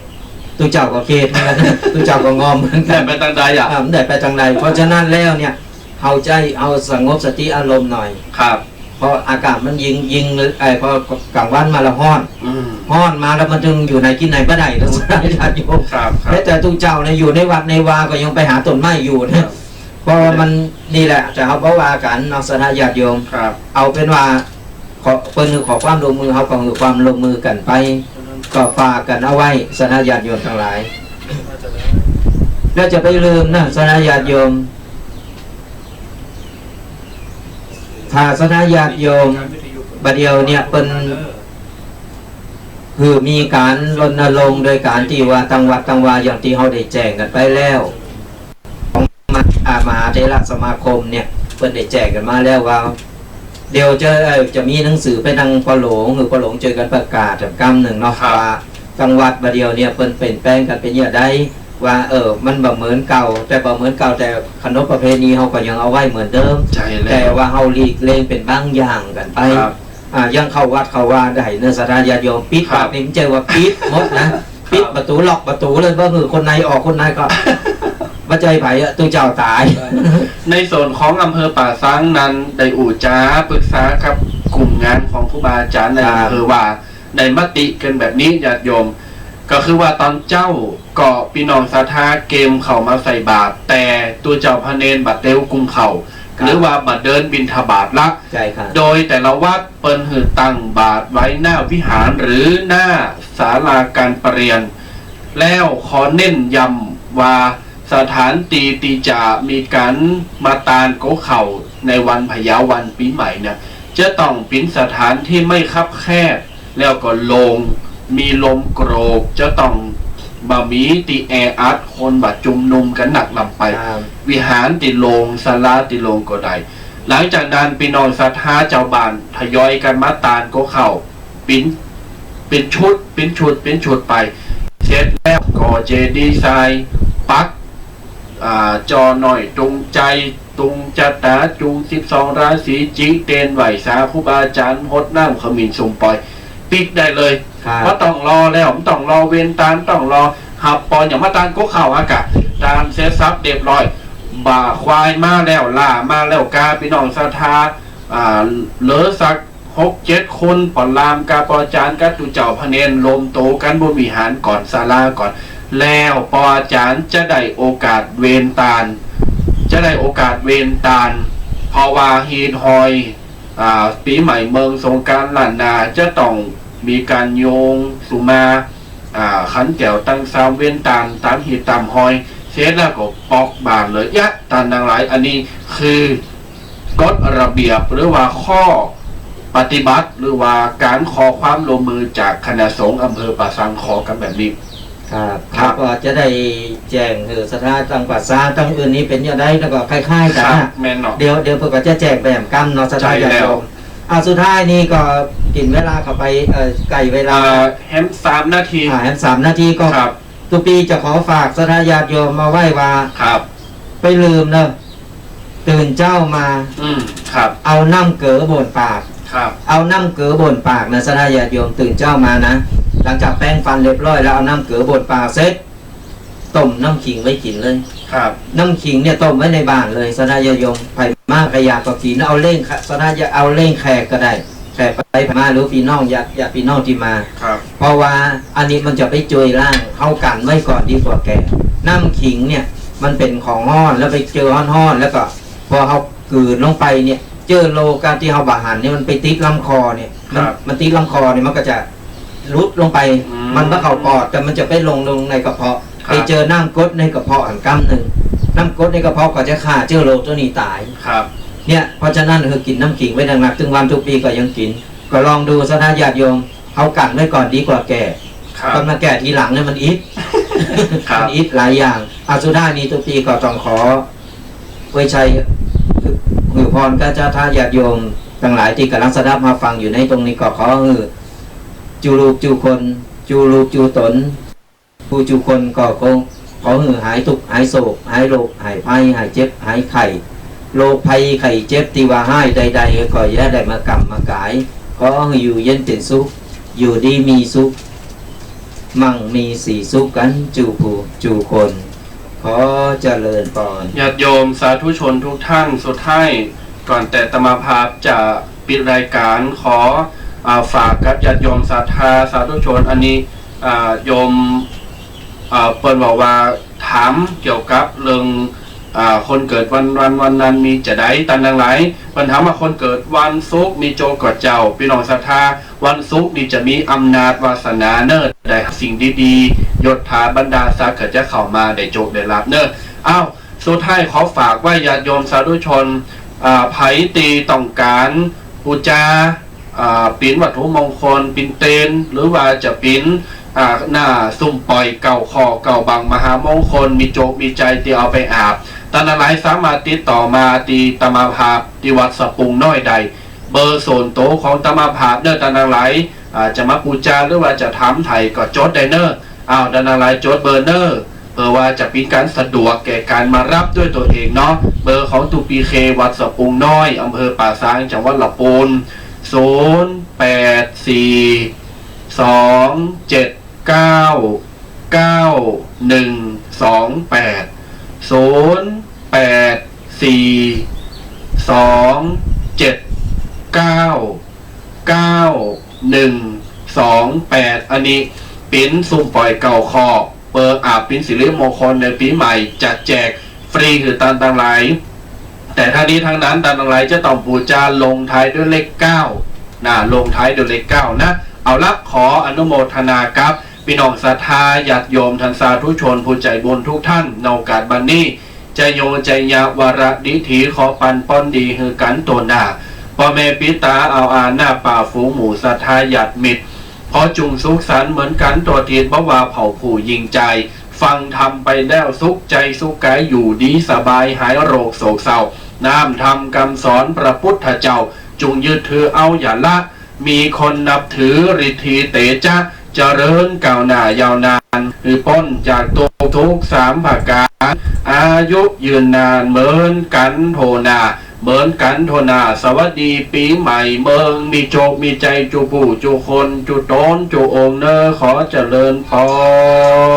ตุ๊เจ้าก็เครียดเหมือนกั๋น ตุ๊เจ้าก็งอมเหมือนกั๋น ได้ไปตางใดอะ อ่า มันได้ไปตางใด เพราะฉะนั้นแล้วเนี่ย เฮาใจ๊ เฮาสงบสติอารมณ์หน่อย ครับ เพราะอากาศมันยิ่ง ยิ่ง เอ่อ พอกลางวันมาแล้วฮ้อน อืม ฮ้อนมาแล้วมันจึงอยู่ไหนกิ๋นไหนบ่ได้ ญาติโยม ครับ ครับ แม้แต่ตุ๊เจ้าเนี่ยอยู่ในวัดในวาก็ยังไปหาต้นไม้อยู่นะ ครับ เพราะว่ามัน นี่แหละ แต่เฮาบ่ว่ากั๋นเนาะ ศรัทธาญาติโยม ครับ เอาเป๋นว่า ขอ เปิ้นขอความร่วมมือ เฮาก็ขอความร่วมมือกั๋นไป ก็ฝากกั๋นเอาไว้ ศรัทธาญาติโยมตังหลาย แล้วจะไปลืมนะ ศรัทธาญาติโยม ถ้าศรัทธาญาติโยม บ่าเดี่ยวเนี่ยเปิ้น คือมีก๋านรณรงค์โดยก๋านตี้ว่าตางวัดตางวา อย่างตี้เฮาได้แจ้งกั๋นไปแล้ว ของมหา อ่า มหาเถรสมาคมเนี่ย เปิ้นได้แจ้งกั๋นมาแล้วว่า เดี๋ยวจะ เอ่อ จะมีหนังสือไปตางป้อหลวง หื้อป้อหลวงจ้วยกั๋นประกาศกำนึ่งเนาะ ครับ ว่าตางวัดบ่าเดี่ยวเนี่ยเปิ้นเปลี่ยนแปลงกั๋นเป๋นอย่างใด ว่า เออ มันบ่เหมือนเก่า แต่บ่เหมือนเก่า แต่ขนบประเพณีเฮาก็ยังเอาไว้เหมือนเดิม ใช่แล้ว แต่ว่าเฮาหลีกเลี่ยงเป๋นบางอย่างกั๋นไป ครับ อ่า ยังเข้าวัดเข้าวาได้เนาะ ศรัทธาญาติโยม ปิด ครับ วัดนี่บ่ใจ้ว่าปิดหมดนะ ครับ ปิดประตู๋ ล็อกประตู๋เลย บ่หื้อคนในออก คนในก็ บ่ใจ้ใผอะ ตุ๊เจ้าต๋าย ในส่วนของอำเภอป่าซางนั้น ได้อู้จ๋าปรึกษากับกุ่มงานของครูบาอาจ๋ารย์ใน ครับ อำเภอว่า ได้มติกั๋นแบบนี้ ญาติโยม ก็คือว่าตอนเจ๊าก็ปี้น้องศรัทธาเกมเข้ามาใส่บาตร แต่ตุ๊เจ้าพระเณรบ่าเตียวกุมเข้า ครับ หรือว่าบ่าเดินบิณฑบาตละ ใช่ครับ โดยแต่ละวัดเปิ้นหื้อตั้งบาตรไว้หน้าวิหารหรือหน้าศาลาการประเรียน แล้วขอเน้นย้ำว่าสถานตี้ตี้จะมีก๋านมาตานโกเข้าในวันพยาววันปี๋ใหม่เนี่ย จะต้องเป๋นสถานตี้ไม่คับแคบ แล้วก็โล่ง มีลมโกรก จะต้องบ่มีตี้แออัด คนบ่าจุมนุมกั๋นนักล้ำไป ครับ วิหารตี้โล่ง ศาลาตี้โล่งก็ได้ หลังจากนั้นปี้น้องศรัทธาจาวบ้านทยอยกั๋นมาตานโกเข้า เป๋น เป๋นชุด เป๋นชุด เป๋นชุดไป เสร็จแล้วก่อเจดีย์ทราย ปัก อ่า จอน้อยตุงใจ๋ ตุงจะต๋า จุงสิบสองราศี จิเตียน ไหว้สาครูบาอาจ๋ารย์ ฮดน้ำขมิ้นสุมปอย ปิ๊กได้เลย ครับ บ่ต้องรอแล้ว บ่ต้องรอเวรตาน บ่ต้องรอฮับปอน อย่างมาตานโกเข้าอากาศ ตานเสร็จสับเรียบร้อย บ่าควายมาแล้ว ล้ามาแล้ว กาปี้น้องศรัทธา อ่า เหลือสัก หกเจ็ดคน ปอลามกาปออาจ๋ารย์กับตุ๊เจ้าพระเณรรวมโตกั๋นบนวิหารก่อน ศาลาก่อน แล้วปออาจ๋ารย์จะได้โอกาสเวรตาน จะได้โอกาสเวรตาน เพราะว่าฮีตฮอย อ่า ปี๋ใหม่เมืองสงกรานต์ล้านนา จะต้องมีก๋านโยงสุมา อ่า ขันแก้วตังสาม เวรตานต๋ามฮีตต๋ามฮอย เสร็จแล้วก็ปอกบ้านเลย ยะ ต้านตังหลาย อันนี้คือ กฎระเบียบหรือว่าข้อปฏิบัติ หรือว่าก๋านขอความร่วมมือจากคณะสงฆ์อำเภอป่าซาง ขอกั๋นแบบนี้ ครับ ครับ แล้วก็จะได้แจ้งหื้อศรัทธาตางป่าซาง ตางอื่นนี่เป๋นอย่างใด แล้วก็คล้ายๆ กั๋น ครั นะ บ แม่นเนาะ เดี๋ยว เดี๋ยวเปิ้นก็จะแจ้งไปแหมกำเนาะ ศรัทธาญาติโยม ใช่แล้ว อ่า สุดท้ายนี่ก็ กิ๋นเวลาเข้าไป เอ่อ ใก้เวลา อ่า แหมสามนาที อ่า แหมสามนาทีก็ ครับ ตุ๊ปี๋จะขอฝากศรัทธาญาติโยมเอาไว้ว่า ครับ ไปลืมเนาะ ตื่นเจ๊ามา อืม ครับ เอาน้ำเกลือบ้วนปาก ครับ เอาน้ำเกลือบ้วนปากนะศรัทธาญาติโยม ตื่นเจ๊ามานะ หลังจากแปรงฟันเรียบร้อยแล้วเอาน้ำเกลือบ้วนปากเสร็จ ต้มน้ำขิงไว้กิ๋นเลย ครับ น้ำขิงเนี่ยต้มไว้ในบ้านเลยศรัทธาญาติโยม ใผมาใผอยากก็กิ๋น เอาเลี้ยง ศรัทธาญาติ เอาเลี้ยงแขกก็ได้ แขกไปมาหรือปี้น้อง ญาติ ญาติปี้น้องตี้มา ครับ เพราะว่าอันนี้มันจะไปจ่วยล้าง เฮากั๋นไว้ก่อนดีกว่าแก่ น้ำขิงเนี่ยมันเป๋นของฮ้อน แล้วไปเจอฮ้อนๆ แล้วก็พอเฮากลืนลงไปเนี่ย เจื้อโรคตี้เฮาบ่หันเนี่ยมันไปติดลำคอเนี่ย มัน ครับ มันติดลำคอเนี่ยมันก็จะหลุดลงไป อืม มันบ่เข้าปอด แต่มันจะไปลง ลงในกระเพาะ ครับ ไปเจอน้ำกรดในกระเพาะอันกำนึ่ง น้ำกรดในกระเพาะก็จะฆ่าเจื้อโรคตัวนี้ต๋าย ครับ เนี่ย เพราะฉะนั้นคือกิ๋นน้ำขิงไว้หนักๆ ตึงวันตุ๊ปีก็ยังกิ๋น ก็ลองดูศรัทธาญาติโยม เฮากั๋นไว้ก่อนดีกว่าแก่ ครับ ก็มาแก่ทีหลังเนี่ยมันอิด ครับ มันอิดหลายอย่าง อ่ะ สุดท้ายนี้ตุ๊ปีก็ต้องขออวยชัย หื้อพรกับศรัทธาญาติโยมตังหลายตี้ก่ำลังสดับมาฟังอยู่ในตรงนี้ ก็ขอหื้อ จูลูกจูคน จูลูกจูต๋น ผู้จูคนก็ขอ ขอหื้อหายตุ๊กข์หายโศก หายโรคหายภัย หายเจ็บหายไข้ โรคภัยไข้เจ็บตี้ว่าฮ้ายใดๆ ก็อย่าได้มากำมากาย ขอหื้ออยู่เย็นเป๋นสุข อยู่ดีมีสุข มั่งมีสีสุขกั๋นจูผู้จูคน ขอเจริญพร ญาติโยมสาธุชนทุกท่าน สุดท้ายก่อนแต่อาตมาภาพจะปิดรายการ ขอ อ่า ฝากกับญาติโยมศรัทธาสาธุชน อันนี้ อ่า โยม อ่า เปิ้นบอกว่าถามเกี่ยวกับเรื่อง อ่า คนเกิดวัน วัน วันนั้นมีจะใด ต้านตังหลาย เปิ้นถามว่าคนเกิดวันศุกร์มีโจทย์ก่อเจ้า ปี้น้องศรัทธา วันศุกร์นี่จะมีอำนาจวาสนาเน่อ ได้สิ่งดีๆ ยศถาบรรดาศักดิ์ก็จะเข้ามา ได้โจทย์ได้ลาภเน่อ อ้าว สุดท้ายขอฝากไว้ญาติโยมสาธุชน อ่า ใผตี้ต้องก๋านปู๋จา อ่า เป๋นวัตถุมงคล เป๋นเตียน หรือว่าจะเป๋น อ่า หน้าซุ่มป่อยเก้าข้อเก้าบังมหามงคล มีโจทย์มีชัยตี้เอาไปอาบ ต้านตังหลายสามารถติดต่อมาตี้อาตมาภาพตี้วัดสะปุงน้อยได้ เบอร์ส่วนตั๋วของอาตมาภาพเน่อ ต้านตังหลาย อ่า จะมาปู๋จาหรือว่าจะถามไถ่ก็จดได้เน่อ อ้าว ต้านตังหลายจดเบอร์เน่อ เปื้อว่าจะเป๋นก๋านสะดวกแก่ก๋านมาฮับด้วยตั๋วเองเนาะ เบอร์ของตุ๊ปี๋เค วัดสะปุงน้อย อำเภอป่าซาง จังหวัดละปูน ศูนย์แปดสี่ สองเจ็ดเก้า เก้าหนึ่งสองแปด ศูนย์แปดสี่ สองเจ็ดเก้า เก้าหนึ่งสองแปด อันนี้เป๋นซุ่มป่อยเก้าข้อ เปื้ออาบเป๋นสิริมงคลในปี๋ใหม่ จะแจกฟรีหื้อต้านตังหลาย แต่ทั้งนี้ทั้งนั้นต้านตังหลายจะต้องปู๋จาลงท้ายด้วยเลขเก้า นะ ลงท้ายด้วยเลขเก้านะ เอาละ ขออนุโมทนากับปี้น้องศรัทธาญาติโยมท่านสาธุชนผู้ใจ๋บุญทุกท่าน ในโอกาสบัดนี้ จะโยจะยะวาระดีถี ขอปันป้อนดีหื้อกั๋นตั๋วหน้า ป้อแม่ปิตาอ่าวอาหน้าป้าฝูงหมู่ศรัทธาญาติมิตร ขอจุ่งสุขสันต์เหมือนกั๋นตั๋วที บ่ว่าเผ่าผู้ยิ่งใจ๋ ฟังธรรมไปแล้วสุขใจ๋สุขก๋าย อยู่ดีสบาย หายโรคโศกเศร้า น้ำธรรมกำสอนพระปุทธเจ้า จุ่งยึดถือเอาอย่าละ มีคนนับถือฤทธีเตจ๊ะ เจริญก้าวหน้ายาวนาน หื้อป๊นจากตุ๊กข์ทุกข์สามประก๋าน อายุยืนนานเหมือนกั๋นโทหน้า เหมือนกั๋นโทหน้า สวัสดีปี๋ใหม่เมิง มีโจคมีชัยจุผู้จุคนจุต๋นจุองค์เน่อ ขอเจริญปอน